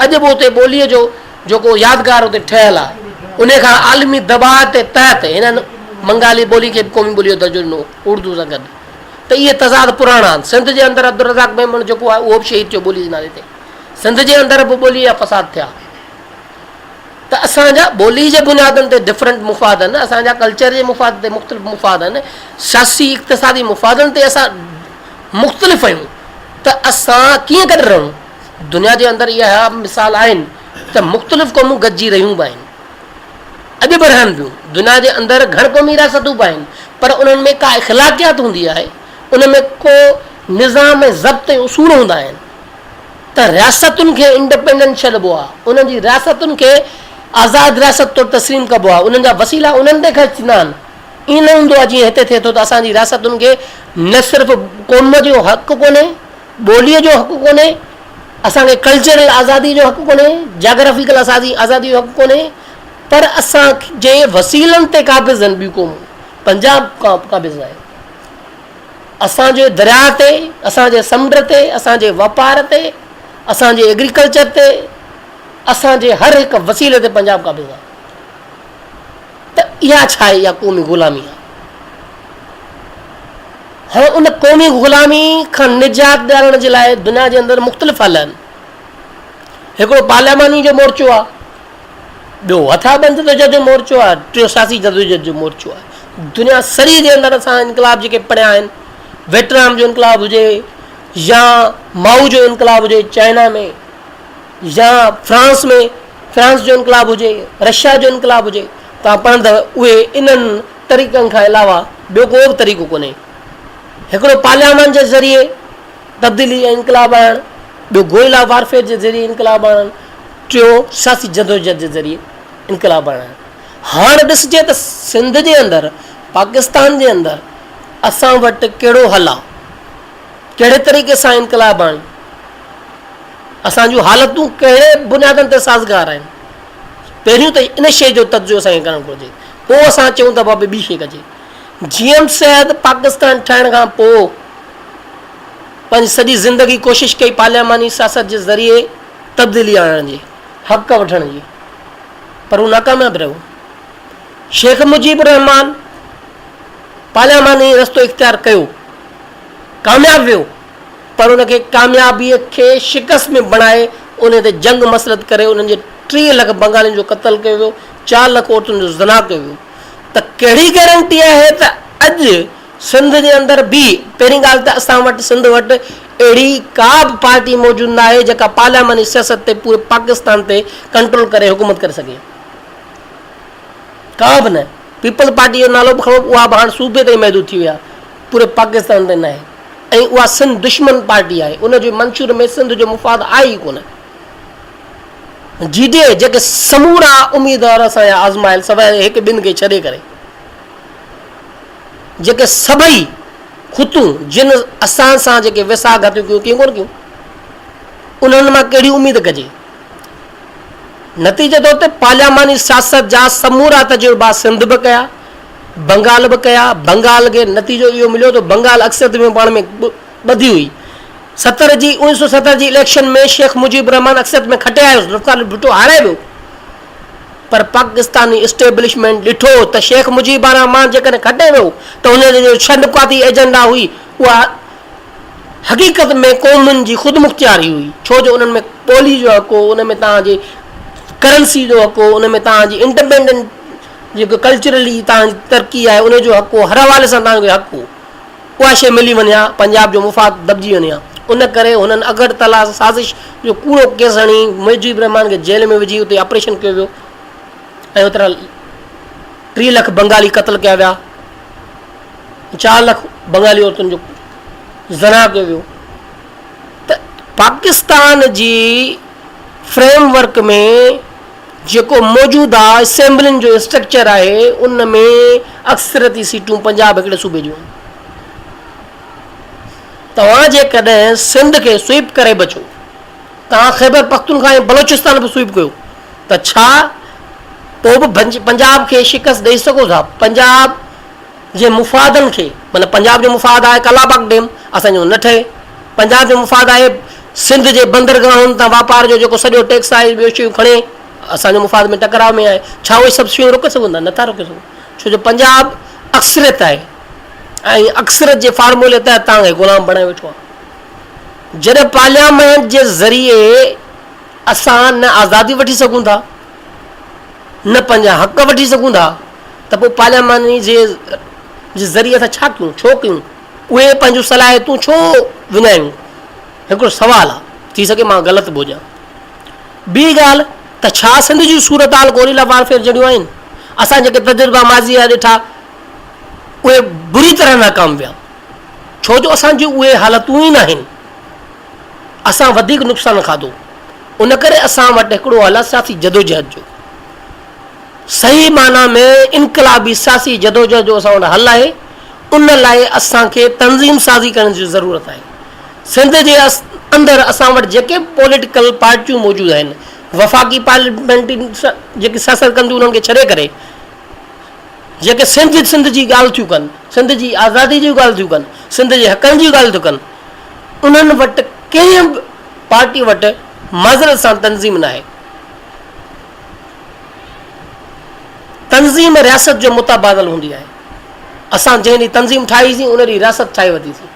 اڄ به اتي ٻولي جو جيڪو يادگار اتي ٺهيل آهي ان کان عالمي دٻاء تي تحت هنن بنگالي ٻولي کي به قومي ٻولي جو درجو ڏنو اردو سان گڏ ته اهي تضاد پراڻا آهن. سنڌ جي اندر عبدالرزاق ميمڻ جيڪو آهي اهو به شهيد ٿيو ٻولي جي نالي تي. سنڌ جي اندر به ٻوليء جا فساد ٿيا. ته اسان جا ٻولي جي بنيادن تي ڊفرنٽ مفاد آهن، اسان جا ڪلچر جي مفاد تي مختلف مفاد آهن، سياسي اقتصادي مفادن تي اسان مختلف آهيون ته اسان ڪيئن گڏ رهون؟ دنيا جي اندر اها مثال آهن ته مختلف قومون گڏجي رهيون به آهن، اڄ به رهن پيون. دنيا جي اندر گهڻ قومي رياستون به آهن پر انهن ۾ ڪا اخلاقيات هوندي آهي، ان ۾ ڪو نظام ۽ ضبط ۽ اصول هوندا آهن. ته رياستن کي انڊپينڊنٽ ڇڏبو آهي، انهن جي رياستن کي آزاد رياست طور تسليم ڪبو آهي، انهن جا وسيلا انهن تي خرچ ٿيندا آهن. ائين نه هوندو آهي جيئن هتي ٿئي ٿو ته اسان جي رياستن کي نه صرف قوم جو حق ڪونهي، ٻوليء جو حق ڪونهي، اسان کي ڪلچرل آزادي جو حق ڪونهي، جاگرافيڪل آزادي جو حق ڪونهي پر اسان جي وسيلن تي قابض آهن ٻيون قومون، پنجاب قابض آهي. اسان جي درياء تي، اسان جي سمنڊ تي، اسان جي واپار تي، اسان جي ايگريڪلچر تي، اسان جي هر هڪ وسيلي تي پنجاب قابض آهي. ته اها ڇا آهي؟ اها قومي غلامي آهي. هاڻي ان قومي غلامي کان نجات ڏيارڻ جي لاء دنيا جي اندر مختلف حل آهن. هڪڙو پارلياماني جو مورچو آهي. ٻيو هٿياربند جدوجهد جو مورچو آهي، ٽيون سياسي جدوجهد جو مورچو آهي. دنيا سڄي جي اندر اسان انقلاب جيڪي پڙهيا آهن، ويٽنام جو انقلاب هجي يا مائو جو انقلاب هجي چائنا ۾ يا فرانس ۾ فرانس جو انقلاب هجي، رشيا جو انقلاب هجي، توهان پڙهندؤ اهي انهن طريقن کان علاوه ٻيو ڪو به طريقو ڪونهي. هڪڙو پارليامان جي ذريعي تبديلي ۽ انقلاب آڻڻ، ٻيو گوريلا وارفيئر جي ذريعي انقلاب آڻڻ، ٽيون سياسي جدوجهد جي ذريعي انقلاب آڻڻ. هاڻ ڏسجي ته سنڌ جي اندر، پاڪستان جي اندر اسان وٽ ڪهڙو حل آ؟ ڪهڙي طريقي سان انقلاب آڻيون؟ اسان جون حالتون ڪهڙي بنيادن تي سازگار آهن؟ پهريون ته ان شيء جو تجزيو اسان کي ڪرڻ گهرجي، پوء اسان چئون ته بابا ٻي شيء ڪجي. جي ايم سيد پاڪستان ٺاهڻ کان پوء پنهنجي سڄي زندگي ڪوشش ڪئي پارلياماني سياست جي ذريعي تبديلي آڻڻ جي، حق وٺڻ جي، پر هو ناڪامياب رهيو. شيخ مجيب الرحمان پارلياماني رستو اختيار ڪيو، ڪامياب ويو، پر ان کي ڪاميابيء کي شڪست ۾ بڻائي انهي تي جنگ مسلط ڪري انهن جي 30 لک بنگالين جو قتل ڪيو ويو، چار لک عورتن جو زنا ڪيو ويو ته ڪهڙي گيرنٽي آهي ته اڄ سنڌ جي اندر به پهرين ڳالهه ته اسان وٽ سنڌ وٽ اهڙي ڪا به پارٽي موجود نه آهي جيڪا پارلياماني سياست تي پوري پاڪستان تي ڪنٽرول ڪري حڪومت ڪري سگهي ڪا به نه پيپلز پارٽي جو نالو به کڻو اها به هاڻ صوبي تائين محدود ٿي وئي آهي پوري پاڪستان تي ناهي ۽ اها سنڌ دشمن پارٽي آهي ان جي منشور ۾ سنڌ جو مفاد آهي ئي ڪونه جي ڊي اي جيڪي سمورا اميدوار اسان جا آزمايل سواء هڪ ٻن کي ڇڏي ڪري جيڪي سڀئي خطون جن اسان سان جيڪي ويساهه گهاتيون ڪيون ڪيون ڪونه ڪيون انهن مان ڪهڙي اميد ڪجي؟ نتيجي طور تي پارلياماني سياست جا سمورا تجربا سنڌ به ڪيا، بنگال به ڪيا، بنگال کي نتيجو اهو مليو ته بنگال اڪثريت ۾ پاڻ ۾ ٻڌي هئي. ستر جي اوڻيهه سو ستر جي اليڪشن ۾ شيخ مجيب الرحمان اڪثريت ۾ کٽي آيو، ذوالفقار علي ڀٽو هارائي ويو. پر پاڪستاني اسٽيبلشمينٽ ڏٺو ته شيخ مجيب الرحمان جيڪڏهن کٽي ويو ته هن جي جو ڇهه نقاطي ايجنڊا هئي اها حقيقت ۾ قومن جي خودمختياري هئي ڇو جو انهن ۾ ٻولي جو حق هو ان ۾ توهان جي ڪرنسي جو حق هو ان ۾ توهان جي انڊپينڊنٽ جيڪو ڪلچرلي توهان جي ترقي آهي ان جو حق هو هر حوالي سان توهان کي حق هو اها شيء ملي وڃي ها پنجاب جو مفاد دٻجي وڃي ها ان ڪري هنن اگرتلا سازش جو ڪوڙو ڪيس هڻي مجيب الرحمان کي جيل ۾ وجهي اتي آپريشن ڪيو ويو ۽ اوترا 30 لک بنگالي قتل ڪيا ويا 4 لک بنگالي عورتن جو زنا ڪيو ويو ته پاڪستان جي فريم ورڪ ۾ جيڪو موجوده اسيمبلين جو اسٽرڪچر آهي ان ۾ اڪثريتي سيٽون پنجاب هڪڙي صوبي جون آهن. توهان جيڪڏهن سنڌ کي سوئپ ڪري به اچو، توهان خيبر پختونخوا ۽ بلوچستان به سوئپ ڪيو ته ڇا پوء به پنجاب کي شڪست ڏئي سگهو ٿا؟ پنجاب جي مفادن کي معنيٰ پنجاب جو مفاد آهي ڪالاباغ ڊيم اسان جو نه ٺهي، پنجاب جو مفاد آهي سنڌ جي بندرگاهن تان واپار جو جيڪو سڄو ٽيڪس آهي ٻيو شيون کڻي اسان جو مفاد ۾ ٽڪراء ۾ آهي ڇا اهي سڀ شيون روڪي سگهون ٿا؟ نٿا روڪي سگهون ڇو جو پنجاب اڪثريت آهي ۽ اڪثريت جي فارمولي تحت توهان کي غلام بڻائي ويٺو آهي جڏهن پارليامينٽ جي ذريعي اسان نه آزادي وٺي سگهون ٿا. نه پنهنجا حق وٺي سگهون ٿا ته پوء پارلياماني جي جي ذريعي اسان ڇا ڪيون، ڇو ڪيون، اهي پنهنجون صلاحيتون ڇو وڃايون؟ هڪڙو سوال آ، ٿي سگهي مان غلط به هجان. ٻي ڳالهه ته ڇا سنڌ جون صورتحال گوريلا وارفيئر جهڙيون آهن؟ اسان جيڪي تجربا ماضيء جا ڏٺا اهي بري طرح ناڪام ويا، ڇو جو اسان جون اهي حالتون ئي ناهن. اسان وڌيڪ نقصان کاڌو. ان ڪري اسان وٽ هڪڙو حل آ سياسي جدوجهد جو. صحيح معنيٰ ۾ انقلابي سياسي جدوجهد جو اسان وٽ حل آهي، ان لاء اسان کي تنظيم سازي ڪرڻ جي ضرورت آهي. سنڌ جي اندر اسان وٽ جيڪي به پوليٽيڪل پارٽيون موجود آهن، وفاقي پارليامينٽ جيڪي سياست ڪن ٿيون انهن کي ڇڏي ڪري جيڪي سنڌ سنڌ جي ڳالهه ٿيون ڪن، سنڌ جي آزادي جي ڳالهه ٿيون ڪن، سنڌ جي حقن جي ڳالهه ٿيون ڪن، انهن وٽ ڪنهن به پارٽي وٽ معذرت سان تنظيم ناهي. تنظيم رياست جو متبادل هوندي آهي. اسان جنهن ڏينهن تنظيم ٺاهي سين ان ڏينهن رياست ٺاهي ورتي سين.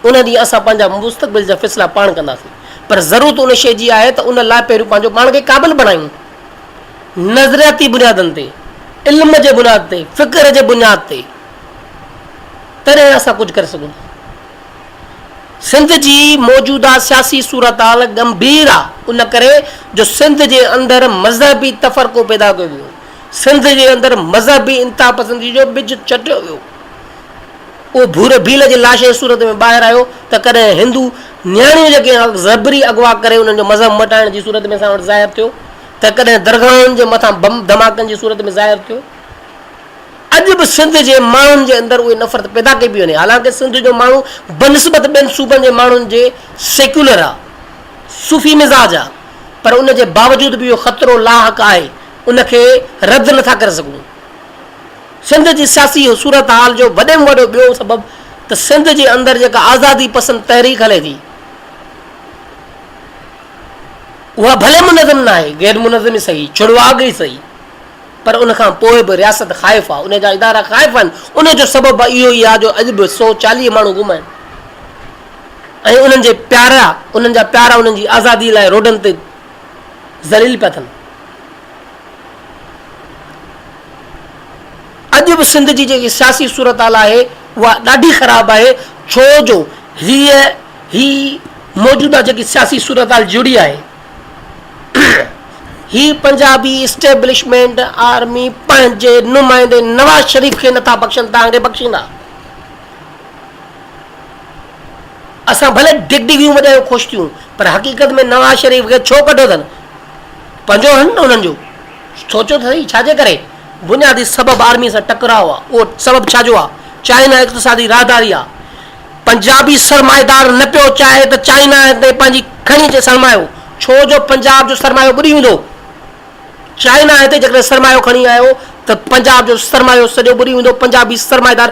ان ڏينهن اسان پنهنجا مستقبل جا فيصلا پاڻ ڪنداسين. پر ضرورت ان شيء جي آهي ته ان لاء پهريون پنهنجو پاڻ کي قابل بڻايون. نظرياتي بنيادن تي، علم جي بنياد تي، فڪر جي بنياد تي تڏهن اسان ڪجهه ڪري سگهون ٿا. سنڌ جي موجوده سياسي صورتحال ڳنڀير آ ان ڪري جو سنڌ جي اندر مذهبي تفرقو پيدا ڪيو ويو، سنڌ جي اندر مذهبي انتهاپسندي جو ٻج ڇٽيو ويو. اهو ڀور ڀيل جي لاش جي صورت ۾ ٻاهر آيو ته ڪڏهن هندو نياڻيون جيڪي زبري اغوا ڪري انهن جو مذهب مٽائڻ جي صورت ۾ اسان وٽ ظاهر ٿيو ته ڪڏهن درگاهن جي مٿان بم ڌماڪن جي صورت ۾ ظاهر ٿيو. اڄ به سنڌ جي ماڻهن جي اندر اهي نفرت پيدا ڪئي پئي وڃي حالانڪه سنڌ جو ماڻهو بنسبت ٻين صوبن جي ماڻهن جي سيڪيولر آ صوفي مزاج آ پر ان جي باوجود به اهو خطرو لاحق آهي ان کي رد نٿا ڪري سگهون. سنڌ جي سياسي صورتحال جو وڏي ۾ وڏو ٻيو سبب ته سنڌ جي اندر جيڪا آزادي پسند تحريڪ هلي ٿي اها ڀلي منظم ناهي، غير منظم ئي سهي، ڇڙواڳ ئي سهي پر ان کان پوء به رياست خائف آهي، ان جا ادارا خائف آهن، ان جو سبب اهو ئي آهي جو اڄ به 140 ماڻهو گم آهن ۽ انهن جي پيارا انهن جا پيارا انهن جي آزادي لاء روڊن تي ذليل پيا ٿين. اڄ به سنڌ جي جيڪي سياسي صورتحال آهي اها ڏاڍي خراب آهي ڇو جو هيء هي موجوده جيڪي سياسي صورتحال جڙي آهي هي پنجابي اسٽيبلشمينٽ آرمي پنهنجي نمائندي نواز شريف کي نٿا بخشن توهان کي بخشيندا؟ اسان ڀلي ڊگڊگيون وڄايون خوش ٿيون پر حقيقت ۾ نواز شريف کي ڇو ڪڍيو اٿن؟ پنهنجو هن نه انهن جو سوچو ته سهي ڇا جي ڪري؟ بنيادي سبب آرمي سان ٽڪراء آ اهو سبب ڇا جو آ؟ چائنا اقتصادي راهداري آ پنجابي سرمائيدار نه پيو چاهي ته چائنا هتي پنهنجي کڻي اچي سرمايو ڇو جو پنجاب جو سرمايو ٻڏي ويندو چائنا هتي جيڪڏهن سرمايو کڻي آيو ته پنجاب جو سرمايو سڄو ٻڏي ويندو پنجابي سرمائيدار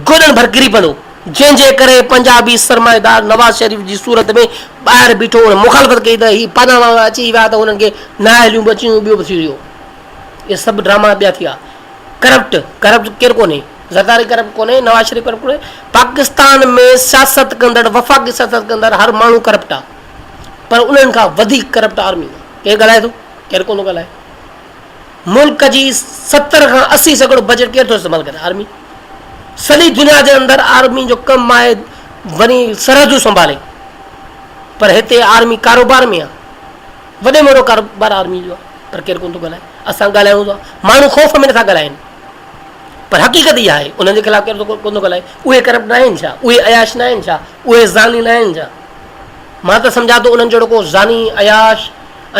گوڏن ڀر ڪري پوندو جنهن جي ڪري پنجابي سرمائيدار نواز شريف جي صورت ۾ ٻاهر بيٺو ان مخالفت ڪئي ته هي پاناما وارا اچي ويا ته انهن کي نااهليون به اچي ويون ٻيو به ٿي ويو اهي سڀ ڊراما ٻيا ٿي ويا ڪرپٽ ڪرپٽ ڪير ڪونهي زرداري ڪرپٽ ڪونهي نواز شريف ڪرپٽ ڪونهي پاڪستان ۾ سياست ڪندڙ وفاقي سياست ڪندڙ هر ماڻهو ڪرپٽ آ پر انهن کان وڌيڪ ڪرپٽ آرمي آ ڪير ڳالهائي ٿو ڪير ڪونه ٿو ڳالهائي ملڪ جي 70 کان 80% بجيٽ ڪير ٿو استعمال ڪري؟ آرمي. سڄي دنيا جي اندر آرمي جو ڪم آهي وڃي سرحدون سنڀالي پر هتي آرمي ڪاروبار ۾ آهي وڏي ۾ وڏو ڪاروبار آرمي جو آهي پر ڪير ڪونه ٿو ڳالهائي اسان ڳالهايون ٿا ماڻهو خوف ۾ نٿا ڳالهائين پر حقيقت اها آهي انهن جي خلاف ڪير ڪونه ٿو ڳالهائي اهي ڪرپٽ نه آهن ڇا اهي عياش نه آهن ڇا اهي زاني نه آهن ڇا مان ته سمجهان ٿو انهن جهڙو ڪو زاني عياش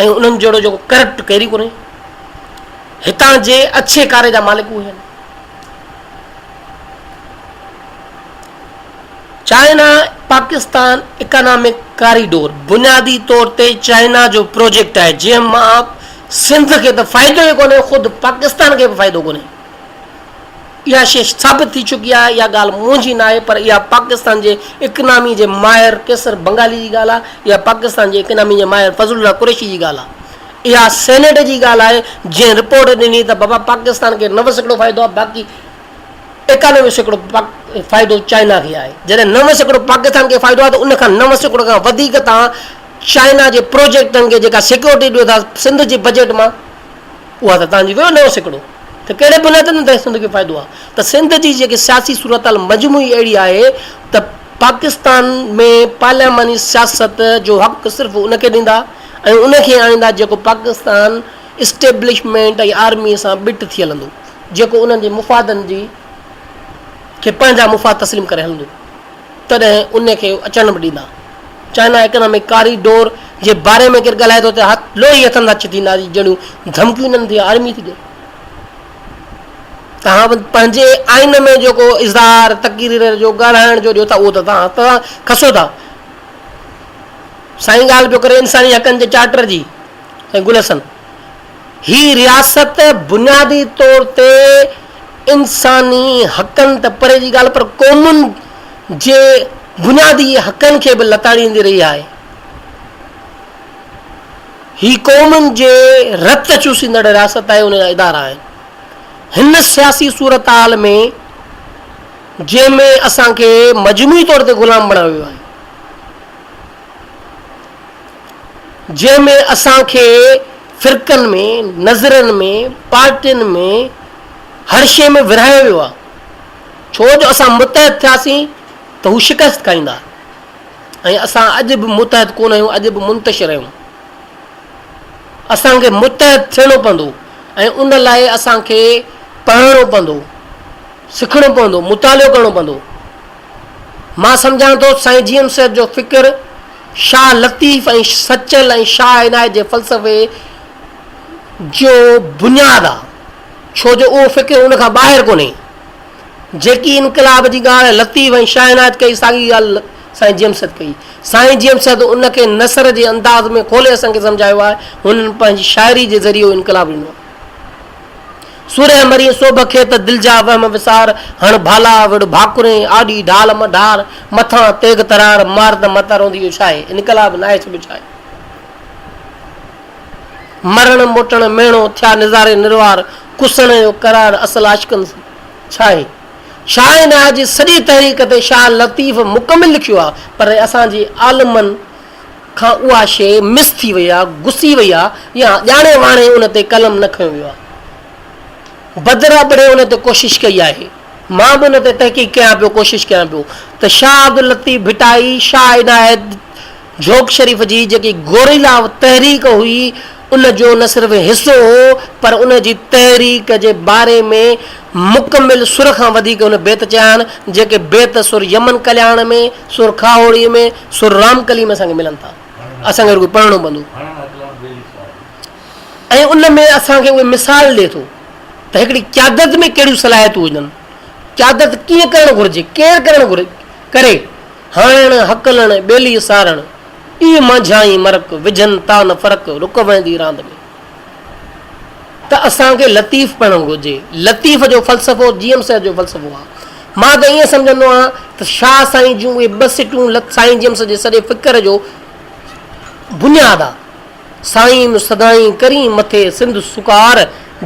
۽ انهن جهڙو جيڪو ڪرپٽ ڪير ئي ڪونهي. هتان جي اڇي ڪاري جا مالڪ اهي آهن. چائنا پاڪستان اڪانامڪ ڪاريڊور بنيادي طور تي چائنا جو پروجيڪٽ آهي جنهن مان سنڌ کي ته فائدو ئي ڪونهي خود پاڪستان کي به فائدو ڪونهي. اها شيء ثابت ٿي چڪي آهي، اها ڳالهه منهنجي ناهي پر اها پاڪستان جي اڪنامي جي ماهر قيصر بنگالي جي ڳالهه آهي، اها پاڪستان جي اڪنامي جي ماهر فضل الله قريشي جي ڳالهه آهي، اها سينيٽ جي ڳالهه آهي جنهن رپورٽ ڏني ته بابا پاڪستان کي 9% فائدو آهي باقي 91% فائدو چائنا کي آهي، جڏهن 9% پاڪستان کي فائدو آهي ته ان کان 9% کان وڌيڪ توهان چائنا جي پروجيڪٽن کي جيڪا سيڪيورٽي ڏيو ٿا سنڌ جي بجيٽ مان. اها ته توهان جي ويو 9% ته ڪهڙي بنيادن تي سنڌ کي فائدو آهي ته سنڌ جي جيڪي سياسي صورتحال مجموعي اهڙي آهي ته پاڪستان ۾ پارلياماني سياست جو حق صرف ان کي ڏيندا ۽ ان کي آڻيندا جيڪو پاڪستان اسٽيبلشمينٽ ۽ آرمي سان ٻٽ ٿي هلندو جيڪو انهن جي مفادن جي کي پنهنجا مفاد تسليم ڪري هلندو تڏهن ان کي اچڻ به ڏيندا. چائنا اڪنامڪ ڪاريڊور جي باري ۾ ڪير ڳالهائي ٿو ته هٿ لوهي هٿن سان چٿيندا جهڙيون ڌمڪيون ڏين ٿي آرمي ٿي ڏي. توهان به پنهنجي آئين ۾ جيڪو اظهار تقرير جو ڳالهائڻ جو ڏيو ٿا اهو ته توهان هٿ کسو ٿا. سائين ڳالهه پيو ڪري انساني حقن جي چارٽر جي سائين گل حسن هي رياست بنيادي طور تي انساني حقن ته پري جي ڳالهه پر قومن جي بنيادي حقن کي به لتاڙيندي رهي آهي. هي قومن جي رت چوسيندڙ رياست آهي ان جا ادارا آهن. هن سياسي صورتحال ۾ جنهن ۾ اسان کي مجموعي طور تي غلام بڻايو ويو آهي. جنهن ۾ اسان کي فرقن ۾، نظرين ۾، پارٽين ۾، هر شيء ۾ ورهايو ويو آهي. ڇو جو اسان متحد ٿياسين ته هو شڪست کائيندا ۽ اسان اڄ به متحد ڪونه آهيون، اڄ به منتشر آهيون. اسان کي متحد ٿيڻو پوندو ۽ ان لاء اسان کي پڙهڻو پوندو، سکڻو پوندو، مطالعو ڪرڻو پوندو. مان سمجهان ٿو سائين جي ايم سيد جو فڪر شاهه لطيف ۽ سچل ۽ شاهه عنايت جي فلسفي جو بنياد آ ڇو جو اهو فڪر ان کان ٻاهر ڪونهي. جيڪي انقلاب جي ڳالهه لطيف ۽ شاهه عنايت ڪئي ساڳي ڳالهه سائين جي ايم سيد ڪئي. سائين جي ايم سيد ان کي نثر جي انداز ۾ کولي اسان کي سمجهايو آهي. هنن پنهنجي شاعري جي ذريعي اهو انقلاب ڏنو آهي. سورهيه مرين سوڀ کي ته دل جا وهم وسار، هڻ ڀالا وڙ ڀاڪرين، آڏي ڍال م ڍار، مٿان تيغ ترار، مار ته متان روندي اهو ڇاهي، انقلاب ناهي سو ٻيو ڇاهي. مرڻ موٽڻ ميڻو، ٿيا نظاري نروار، ڪسڻ جو قرار، اصل عاشقن سان ڇاهي. شاهه عنايت جي سڄي تحريڪ تي شاهه لطيف مڪمل لکيو آهي، پر اسان جي عالمن کان اها شيء مس ٿي وئي آهي، گسي وئي آهي يا ڄاڻي واڻي ان تي قلم نه کنيو ويو آهي. بدر ابڙي ان تي ڪوشش ڪئي آهي. مان به ان تي تحقيق ڪيان پيو، ڪوشش ڪيان پيو ته شاهه عبداللطيف ڀٽائي، شاهه عنايت جهوڪ شريف جي جيڪي گوريلا تحريڪ هئي ان جو نه صرف حصو هو پر ان جي تحريڪ جي باري ۾ مڪمل سر کان وڌيڪ هن بيت چيا آهن جيڪي بيت سر يمن ڪلياڻ ۾، سر کاهوڙي ۾، سر رامڪلي ۾ اسان کي ملن ٿا. اسان کي رڳو پڙهڻو پوندو ۽ ان ۾ اسان کي اهي مثال ڏئي ٿو ته هڪڙي قيادت ۾ ڪهڙيون صلاحيتون هجن، قيادت ڪيئن ڪرڻ گهرجي، ڪير ڪرڻ گهرجي ڪري. هڻڻ، هڪلڻ، ٻيلي سارڻ، اي مانجهائين مرڪ، وجهن تا نه فرق، رڪ وهندي راند ۾. ته اسان کي لطيف پڙهڻ گهرجي. لطيف جو فلسفو جي ايم سيد جو فلسفو آهي. مان ته ائين سمجهندو آهيان ته شاهه سائين جون اهي ٻه سٽون سائين جي ايم سيد جي سڄي فڪر جو بنياد آهي. سائين سدائين ڪرين مٿي سنڌ سڪار،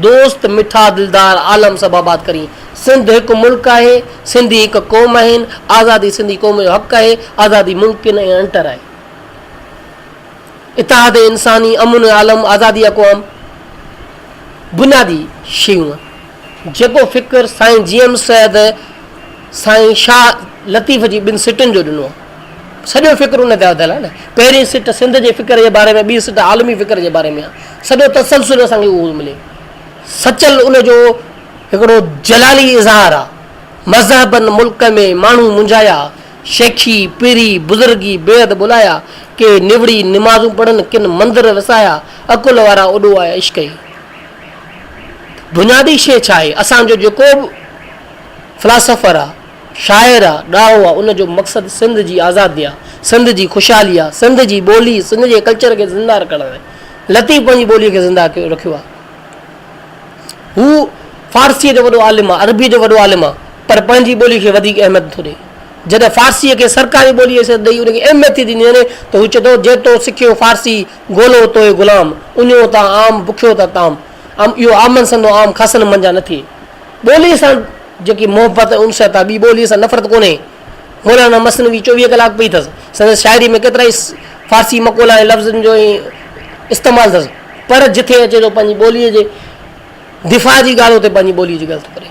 دوست مٺا دلدار عالم سڀ آباد ڪرين. سنڌ هڪ ملڪ آهي، سنڌي هڪ قوم آهن، آزادي سنڌي قوم جو حق آهي، آزادي ممڪن ۽ اڻٽر آهي. اتحاد انساني، امن عالم، آزادي اقوام بنيادي شيون آهن. جيڪو فڪر سائين جي ايم سيد سائين شاهه لطيف جي ٻن سٽن جو ڏنو آهي. سڄو فڪر ان تي آڌل آهي نه. پهرين سٽ سنڌ جي فڪر جي باري ۾ ٻي سٽ عالمي فڪر جي باري ۾ آهي. سڄو تسلسل اسان کي اهو ملي. سچل ان جو هڪڙو جلالي اظهار آهي. مذهبن ملڪ ۾ ماڻهو منجهايا، شيخي، پيري، بزرگي بيحد ٻولايا، ڪي نوڙي نمازون پڙهن، ڪن مندر وسايا، عقل وارا اڏو آيا عشق جي. بنيادي شيء ڇا آهي؟ اسان جو جيڪو به فلاسافر آ، شاعر آ، ڏاهو آ، ان جو مقصد سنڌ جي آزادي آ، سنڌ جي خوشحالي آ، سنڌ جي ٻولي، سنڌ جي ڪلچر کي زنده رکڻ آهي. لطيف پنهنجي ٻوليء کي زنده رکيو آ. هو فارسيء جو وڏو عالم آ، عربيء جو وڏو عالم آ، پر پنهنجي ٻوليء کي وڌيڪ اهميت نٿو ڏئي. جڏهن فارسيء کي سرڪاري ٻوليء حيثيت ڏئي ان کي اهميت ٿي ڏني وڃي ته هو چئي ٿو، جي تو سکيو فارسي، گولو توء غلام، اڃيو تان عام، بکيو تان طعام. عام اهو عامن سندو عام، خاصن منجهان نه ٿئي. ٻوليء سان جيڪي محبت ۽ انسيت آهي، ٻي ٻوليء سان نفرت ڪونهي. مولانا مثنوي 24 ڪلاڪ پئي اٿس. سندس شاعريء ۾ ڪيترائي فارسي مقولا ۽ لفظن جو استعمال اٿس، پر جٿي اچي ٿو پنهنجي ٻوليء جي. دفاع جي ڳالهه اتي پنهنجي ٻوليء جي ڳالهه ٿو ڪري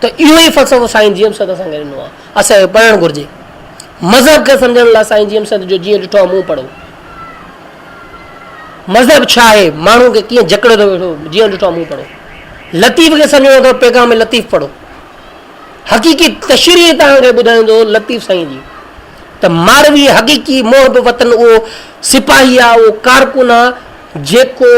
ته اهو ئي فلسفو سائين جي ايم سيد اسان کي ڏنو آهي. اسان کي پڙهڻ گهرجي. مذهب کي سمجهڻ لاء سائين جي ايم سيد جو جيئن ڏٺو آهي مون پڙهو. مذهب ڇا آهي، ماڻهو کي ڪيئن جڪڙي ٿو ويٺو، جيئن ڏٺو آهي مون پڙهو. لطيف کي سمجهڻو اٿو پيغام لطيف پڙهو. حقيقي تشريح توهان کي ٻڌائيندو لطيف سائين جي ته ماروي حقيقي محب وطن اهو سپاهي آهي، اهو ڪارڪن آهي جيڪو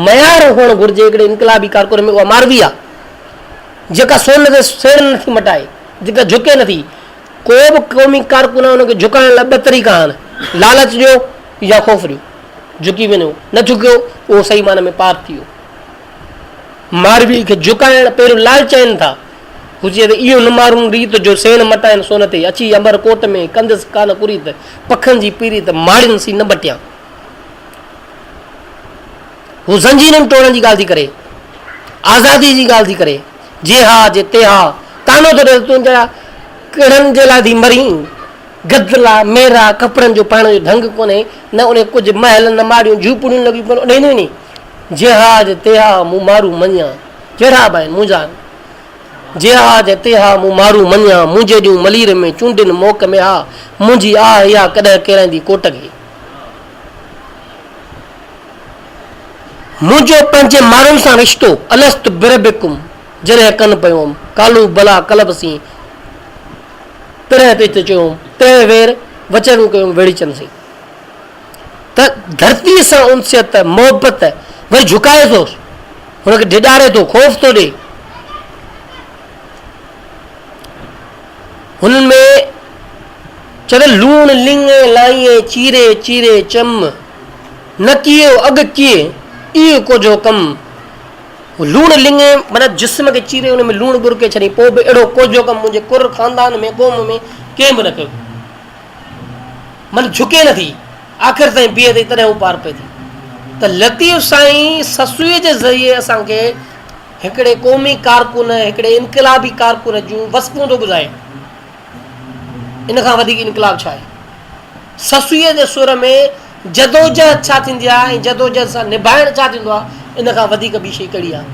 معيار هئڻ گهرجي هڪڙي انقلابي ڪارڪن ۾ اها ماروي آهي جيڪا سون تي سيڻ نٿي مٽائي، جيڪا جهڪي نٿي. ڪو به قومي ڪارڪن آهي ان کي جهڪائڻ لاء ٻه طريقا آهن، لالچ ڏيو يا خوف ڏيو. جهڪي وڃو، نه جهڪيو اهو صحيح معنيٰ ۾ پار ٿي ويو. ماروي کي جهڪائڻ پهريون لالچائين ٿا. هو چئي ته اهو نه مارون ريت جو سيڻ مٽائين سون تي، اچي امر ڪوٽ ۾ ڪندس ڪانه ڪريت، پکن جي پريت ماڙين سين نه مٽيان. هو زنجيرن ٽوڙڻ جي ڳالهه ٿي ڪري، آزادي جي ڳالهه ٿي ڪري، جي ها جي تي ها، طعنو ٿو ڏئي ته تون جهڙا ڪهڙن جي لاء ٿي مرين، گدلا، ميرا، ڪپڙن جو پائڻ جو ڍنگ ڪونهي، نه انهي ڪجهه محل نه ماڙيون جهوپڙيون لڳيون پيون انهي ني، جي ها جي تي ها مون مارو مڃيان، جهڙا به آهن منهنجا آهن. جي ها جي تي ها مون مارو مڃيان، مون جيڏيون ملير ۾ چونڊين موڪ ۾ ها، منهنجي آهه اها ڪڏهن ڪيرائيندي ڪوٽ کي. منهنجو پنهنجي ماڻهن سان رشتو، الست بربڪم، جڏهن ڪن پيو هوم، قالو بليٰ قلب سين، تڏهن تي چيو هوم، تنهن وير وچن ڪيو هوم ويڙهيچن سين. ته ڌرتيء سان انسيت، محبت، وري جهڪائي ٿو، هن کي ڊيڄاري ٿو، خوف ٿو ڏئي. هنن ۾ چوي ته لوڻ لڱي لائين چيري چيري چم، نه ڪيو اڳ ڪيئي اهو ڪوجهو ڪم. لوڻ لڱي معنيٰ جسم کي چيري ان ۾ لوڻ ٻرڪي ڇڏين پوء به اهڙو ڪوجهو ڪم منهنجي ڪر خاندان ۾ قوم ۾ ڪنهن به نه ڪيو. معنيٰ جهڪي نه ٿي آخر تائين بيهي ٿي تڏهن هو پار پئي ٿي. ته لطيف سائين سسئيء جي ذريعي اسان کي هڪڙي قومي ڪارڪن، هڪڙي انقلابي ڪارڪن جون وصفون ٿو ٻڌائي. ان کان وڌيڪ انقلاب ڇا آهي؟ سسئيء جي سر ۾ جدوجهد ڇا ٿيندي آهي ۽ جدوجهد سان نڀائڻ ڇا ٿيندو آهي، ان کان وڌيڪ ٻي شيء ڪهڙي آهي؟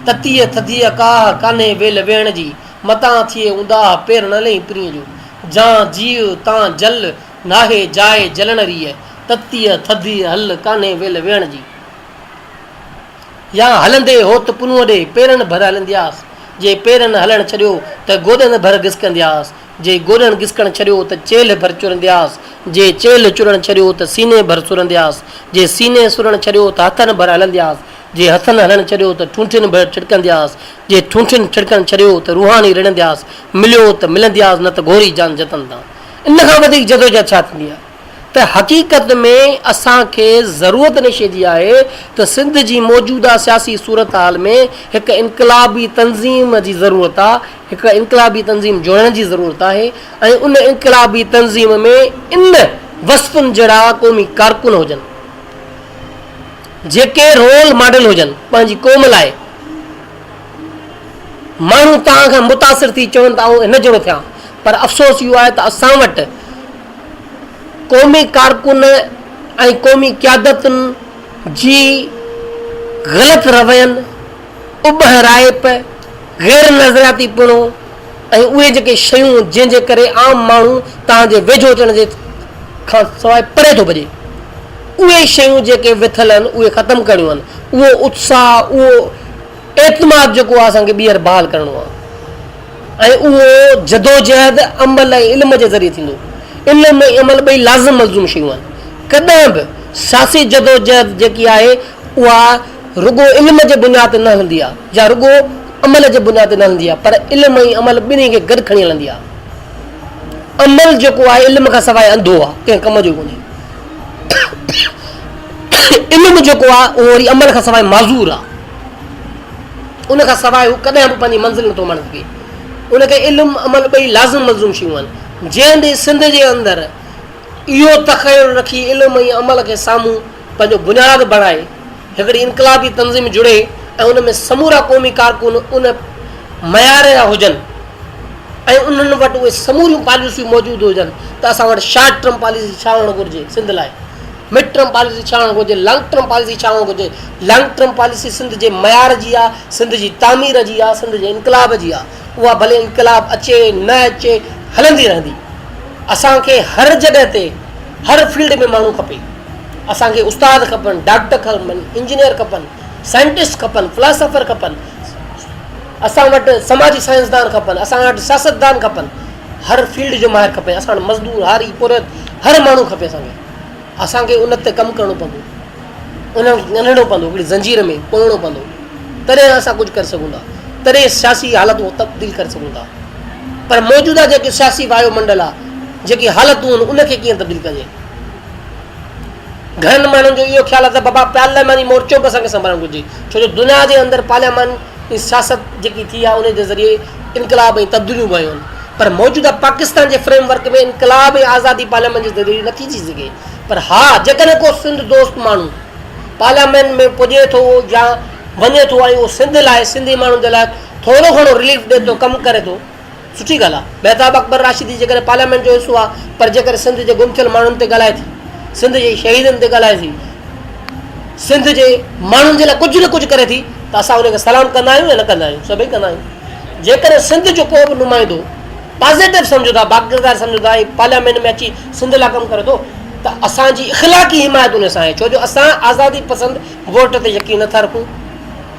تتيء ٿڌيء ڪاهه ڪانهي ويل ويهڻ جي، متان ٿئي اونداهه پير نه لئين پرينء جو. جان جيء تان جل، ناهي جاء جلڻ ريء، تتيء ٿڌيء هل ڪانهي ويل ويهڻ جي. يا هلندي هوت پنهونء ڏي، پيرن ڀر هلندياس، جي پيرن هلڻ ڇڏيو ته گوڏن ڀر گسڪندياس، جي گوڏن گسڪڻ ڇڏيو ته چيلهه ڀر چرندياس، جي چيلهه چرڻ ڇڏيو ته سيني ڀر سرندياس، جي سيني سرڻ ڇڏيو ته هٿن ڀر هلندياس، جي هٿن هلڻ ڇڏيو ته ٺونٺين ڀر ٺڙڪندياس، جي ٺونٺين ٺڙڪڻ ڇڏيو ته روحاني رڙندياس، مليو ته ملندياس نه ته گهوري جان جتن تان. ان کان وڌيڪ جدوجهد ڇا ٿيندي آهي؟ ته حقيقت ۾ اسان کي ضرورت ان شيء جي آهي ته سنڌ جي موجوده سياسي صورتحال ۾ هڪ انقلابي تنظيم جي ضرورت آ، هڪ انقلابي تنظيم جوڙڻ جي ضرورت آهي ۽ ان انقلابي تنظيم ۾ ان وصفن جهڙا قومي ڪارڪن هجن، جيڪي رول ماڊل هجن پنهنجي قوم لاء. ماڻهو توهان کان متاثر ٿي چون ته آئون هن جهڙو ٿيان پر افسوس اهو آهي ته اسان وٽ قومي ڪارڪن ۽ قومي قيادتن جي غلط روين، اٻهرائپ، غير نظرياتي پڻو ۽ اهي جيڪي شيون جنهن جي ڪري عام ماڻهو توهان جي ويجهو اچڻ جي کان سواء پري ٿو ڀڄي اهي شيون جيڪي وٿل آهن اهي ختم ڪرڻيون آهن اهو اتساهه اهو اعتماد جيڪو آهي اسان کي ٻيهر بحال ڪرڻو آهي ۽ اهو جدوجهد عمل ۽ علم جي ذريعي ٿيندو. علم ۽ عمل ٻئي لازم ملزوم شيون آهن. ڪڏهن به سياسي جدوجهد جيڪي آهي اها رڳو علم جي بنياد تي نه هلندي آهي يا رڳو عمل جي بنياد تي نه هلندي آهي پر علم ۽ عمل ٻنهي کي گڏ کڻي هلندي آهي. عمل جيڪو آهي علم کان سواء انڌو آهي ڪنهن ڪم جو ڪونهي. علم جيڪو آهي اهو وري عمل کان سواء معذور آهي. ان کان سواء هو ڪڏهن به پنهنجي منزل نٿو ماڻي سگهي. ان کي علم عمل ٻئي لازم ملزوم شيون آهن. جنهن ڏينهن سنڌ جي اندر اهو تخيل رکي علم ۽ عمل کي سامهون پنهنجو بنياد بڻائي هڪڙي انقلابي تنظيم جڙي ۽ ان ۾ سمورا قومي ڪارڪن ان معيار جا هجن ۽ انهن وٽ اهي سموريون پاليسيون موجود هجن ته اسان وٽ شارٽ ٽرم پاليسي ڇا هئڻ گهرجي سنڌ لاء. مڊ ٽرم پاليسي ڇا هئڻ گهرجي، لانگ ٽرم پاليسي ڇا هئڻ گهرجي. لانگ ٽرم پاليسي سنڌ جي معيار جي آ، سنڌ جي تعمير جي آ، سنڌ جي انقلاب جي آ. اها ڀلي انقلاب اچي نه اچي هلندي رهندي. اسان کي هر جڳهه تي هر فيلڊ ۾ ماڻهو کپي. اسان کي استاد کپن، ڊاڪٽر کپن، انجنيئر کپن، سائنٽسٽ کپن، فلاسافر کپن، اسان وٽ سماجي سائنسدان کپن، اسان وٽ سياستدان کپن، هر فيلڊ جو ماهر کپي، اسان وٽ مزدور، هاري، پورهيت هر ماڻهو کپي اسان کي. اسان کي ان تي ڪم ڪرڻو پوندو، انهن کي ڳنڍڻو پوندو، هڪڙي زنجير ۾ پوئڻو پوندو، تڏهن اسان ڪجهه ڪري سگهون ٿا، تڏهن سياسي حالتون تبديل ڪري سگهون ٿا. پر موجوده جيڪي سياسي وايو منڊل آهي، جيڪي حالتون آهن، ان کي ڪيئن تبديل ڪجي؟ گهڻن ماڻهن جو اهو خيال آهي ته بابا پارلياماني مورچو به اسان کي سنڀالڻ گهرجي، ڇو جو دنيا جي اندر پارلياماني سياست جيڪي ٿي آهي ان جي ذريعي انقلاب ۽ تبديليون به آيون آهن پر موجوده پاڪستان جي فريم ورڪ ۾ انقلاب ۽ آزادي پارليامينٽ جي ذريعي نٿي ٿي سگهي پر ها جيڪڏهن ڪو سنڌ دوست ماڻهو پارليامينٽ ۾ پڄي ٿو يا وڃي ٿو ۽ اهو سنڌ لاء سنڌي ماڻهن جي لاء ٿورو گهڻو رليف ڏئي ٿو ڪم ڪري ٿو سٺي ڳالهه آهي. مهتاب اڪبر راشدي جيڪڏهن پارليامينٽ جو حصو آهي پر جيڪڏهن سنڌ جي گم ٿيل ماڻهن تي ڳالهائي ٿي، سنڌ جي شهيدن تي ڳالهائي ٿي، سنڌ جي ماڻهن جي لاء ڪجهه نه ڪجهه ڪري ٿي ته اسان ان کي سلام ڪندا آهيون يا نه ڪندا آهيون؟ سڀئي ڪندا آهيون. جيڪڏهن سنڌ جو ڪو به نمائندو پازيٽو سمجهو ٿا، باڪردار سمجهو ٿا ۽ پارليامينٽ ۾ اچي سنڌ لاء ڪم ڪري ٿو ته اسان جي اخلاقي حمايت ان سان آهي ڇو جو اسان آزادي پسند ووٽ تي يقين نٿا رکون.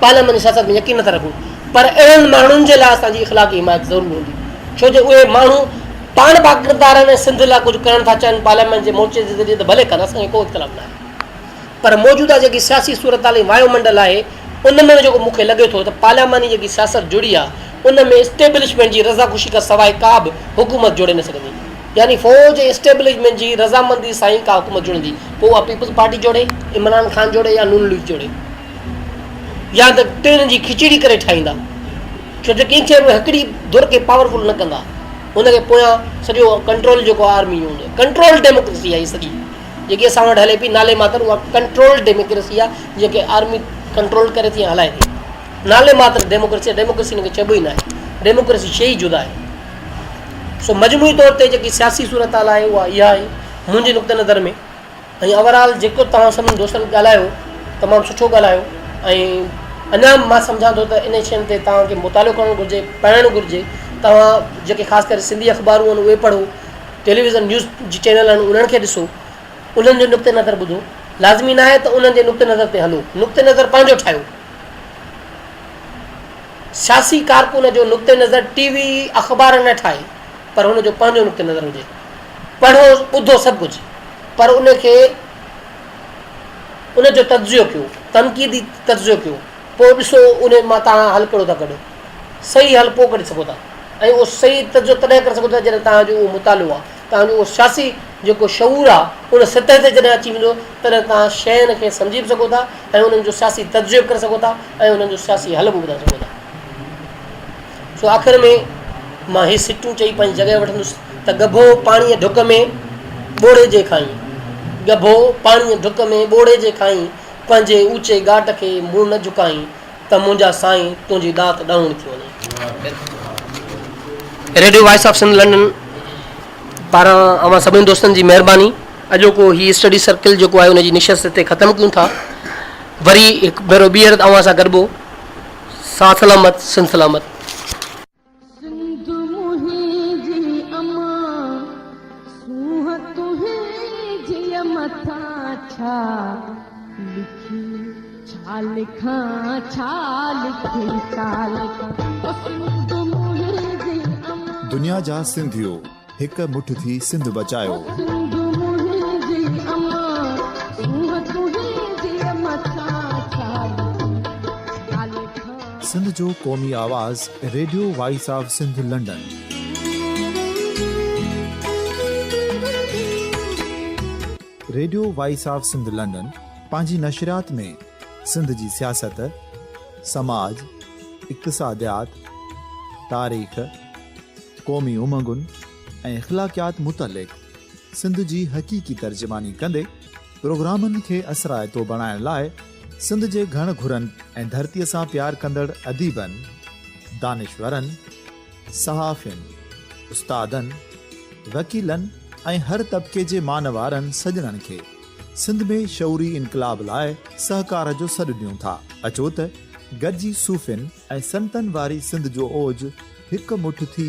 پارلياماني سياست ۾ يقين نٿا رکون پر اهڙن ماڻهن جي لاء اسان جي اخلاقي حمايت ضرور هوندي ڇو جو اهي ماڻهو پاڻ باڪردار آهن ۽ سنڌ لاء ڪجهه ڪرڻ ٿا چاهين پارليامينٽ جي مورچي جي ذريعي ته ڀلي ڪن اسان کي ڪو اختلاف ناهي پر موجوده جيڪي سياسي صورتحال ۽ وايو منڊل آهي ان ۾ جيڪو مون کي لڳي ٿو ته پارلياماني جيڪي سياست جڙي آهي ان ۾ اسٽيبلشمينٽ جي رضا خوشي کان سواء ڪا به حڪومت جوڙي نه سگهندي يعني فوج ۽ اسٽيبلشمينٽ جي رضامندي سان ئي ڪا حڪومت جڙندي پوء اها پيپلز پارٽي جوڙي عمران خان جوڙي يا نون ليگ جوڙي. يا ته ٽن جي کچڙي ڪري ٺاهيندا ڇو جو ڪنهن کي به هڪڙي ڌر کي پاورفل نه ڪندا ان کي پويان سڄو ڪنٽرول جيڪو آرمي جو هوندو ڪنٽرول ڊيموڪريسي آهي سڄي جيڪي اسان وٽ هلي پئي نالي ماتر اها ڪنٽرول ڊيموڪريسي آهي جيڪي آرمي ڪنٽرول ڪري ٿي هلائي ٿي نالي ماتر ڊيموڪريسي ڊيموڪريسي ان کي چئبو ئي نه آهي ڊيموڪريسي شيء ئي جدا آهي سو مجموعي طور تي جيڪي سياسي صورت حال آهي اها اها آهي منهنجي نقطه نظر ۾ ۽ اوور آل جيڪو توهان سڀني دوستن ڳالهايو تمام سٺو ڳالهايو ۽ اڃا به مان سمجهان ٿو ته انهن شين تي توهان کي مطالعو ڪرڻ گهرجي پڙهڻ گهرجي توهان جيڪي خاص ڪري سنڌي اخبارون آهن اهي پڙهو ٽيليويزن نيوز جي چينل آهن انهن کي ڏسو انهن جو نقطه نظر ٻڌو لازمي ناهي ته انهن جي نقطه نظر تي هلو نقطه نظر پنهنجو ٺاهيو سياسي ڪارڪن جو نقطه نظر ٽي وي اخبار نه ٺاهي پر هن جو پنهنجو نقطه نظر هجي پڙهو ٻڌو سڀ ڪجهه پر ان کي ان جو تجزيو ڪيو، تنقيدي تجزيو ڪيو، پوء ڏسو ان مان توهان حل ڪهڙو ٿا ڪڍو. صحيح حل پوء ڪڍي سگهو ٿا ۽ اهو صحيح تجزيو تڏهن ڪري سگهو ٿا جڏهن توهان جو اهو مطالعو آهي، توهان جو اهو سياسي جيڪو شعور آهي ان سطح تي جڏهن اچي ويندو تڏهن توهان شين کي سمجهي به سگهو ٿا ۽ انهن جو سياسي تجزيو به ڪري سگهو ٿا ۽ انهن جو سياسي حل به ٻڌائي سگهو ٿا. سو آخر ۾ مان هي سٽون چئي پنهنجي جڳهه وٺندس ته ڳڀو پاڻيء ڍڪ ۾ ٻوڙي جي کائين، ڳڀو پاڻيء ڍڪ ۾ ٻوڙي جي کائين، پنهنجي اوچي ڳاٽ کي مون نه جهڪائين ته منهنجا سائين تنهنجي ڏات ڏهوڻي ٿي وڃي. Radio voice of Sindh London پاران اوهان سڀني دوستن جي مهرباني اڄوڪو هي اسٽڊي سرڪل جيڪو آهي ان جي نشست هتي ختم ڪيون ٿا وري هڪ ڀيرو ٻيهر اوهان سان گڏبو. ساٿ سلامت سنڌ سلامت. سنڌ منهنجي امان سونهن تنهنجي مٿان ڇا لکي ڇا لکان ڇا لکي ڇا لکان او سنڌ منهنجي امان. دنيا جا سنڌيو هڪ مٺ ٿي سنڌ بچايو. سنڌ منهنجي امان سونهن تنهنجي مٿان ڇا لکي ڇا لکان. سنڌ جو قومي آواز radio voice of Sindh London. Radio voice of Sindh London پنهنجي نشريات ۾ سنڌ جي سياست، سماج، اقتصاديات، تاريخ، قومي امنگن ۽ اخلاقيات متعلق سنڌ جي حقيقي ترجماني ڪندي پروگرامن کي اثرائتو بڻائڻ لاء سنڌ جي گهڻ گهرن ۽ ڌرتيء سان پيار ڪندڙ اديبن، دانشورن، صحافين، استادن، وڪيلن ۽ هر طبقي جي مان وارن سڄڻن کي سنڌ ۾ شعوري انقلاب لاء سهڪار جو سڏ ڏيون ٿا. اچو ته گڏجي صوفين ۽ سنتن واري سنڌ جو اوج هڪ مٺ ٿي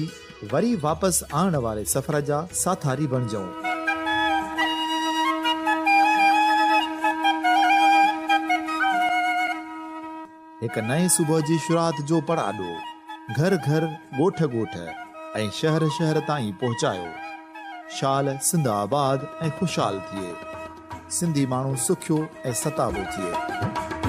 وري واپس آڻڻ واري سفر جا ساٿاري بڻجون. هڪ نئين صبح جي شروعات جو پڙاڏو گهر گهر، ڳوٺ ڳوٺ ۽ شهر شهر تائين پهچايو. شال سنڌ آباد ۽ خوشحال ٿئي. سنڌي ماڻهو سکيو ۽ ستابو ٿئي.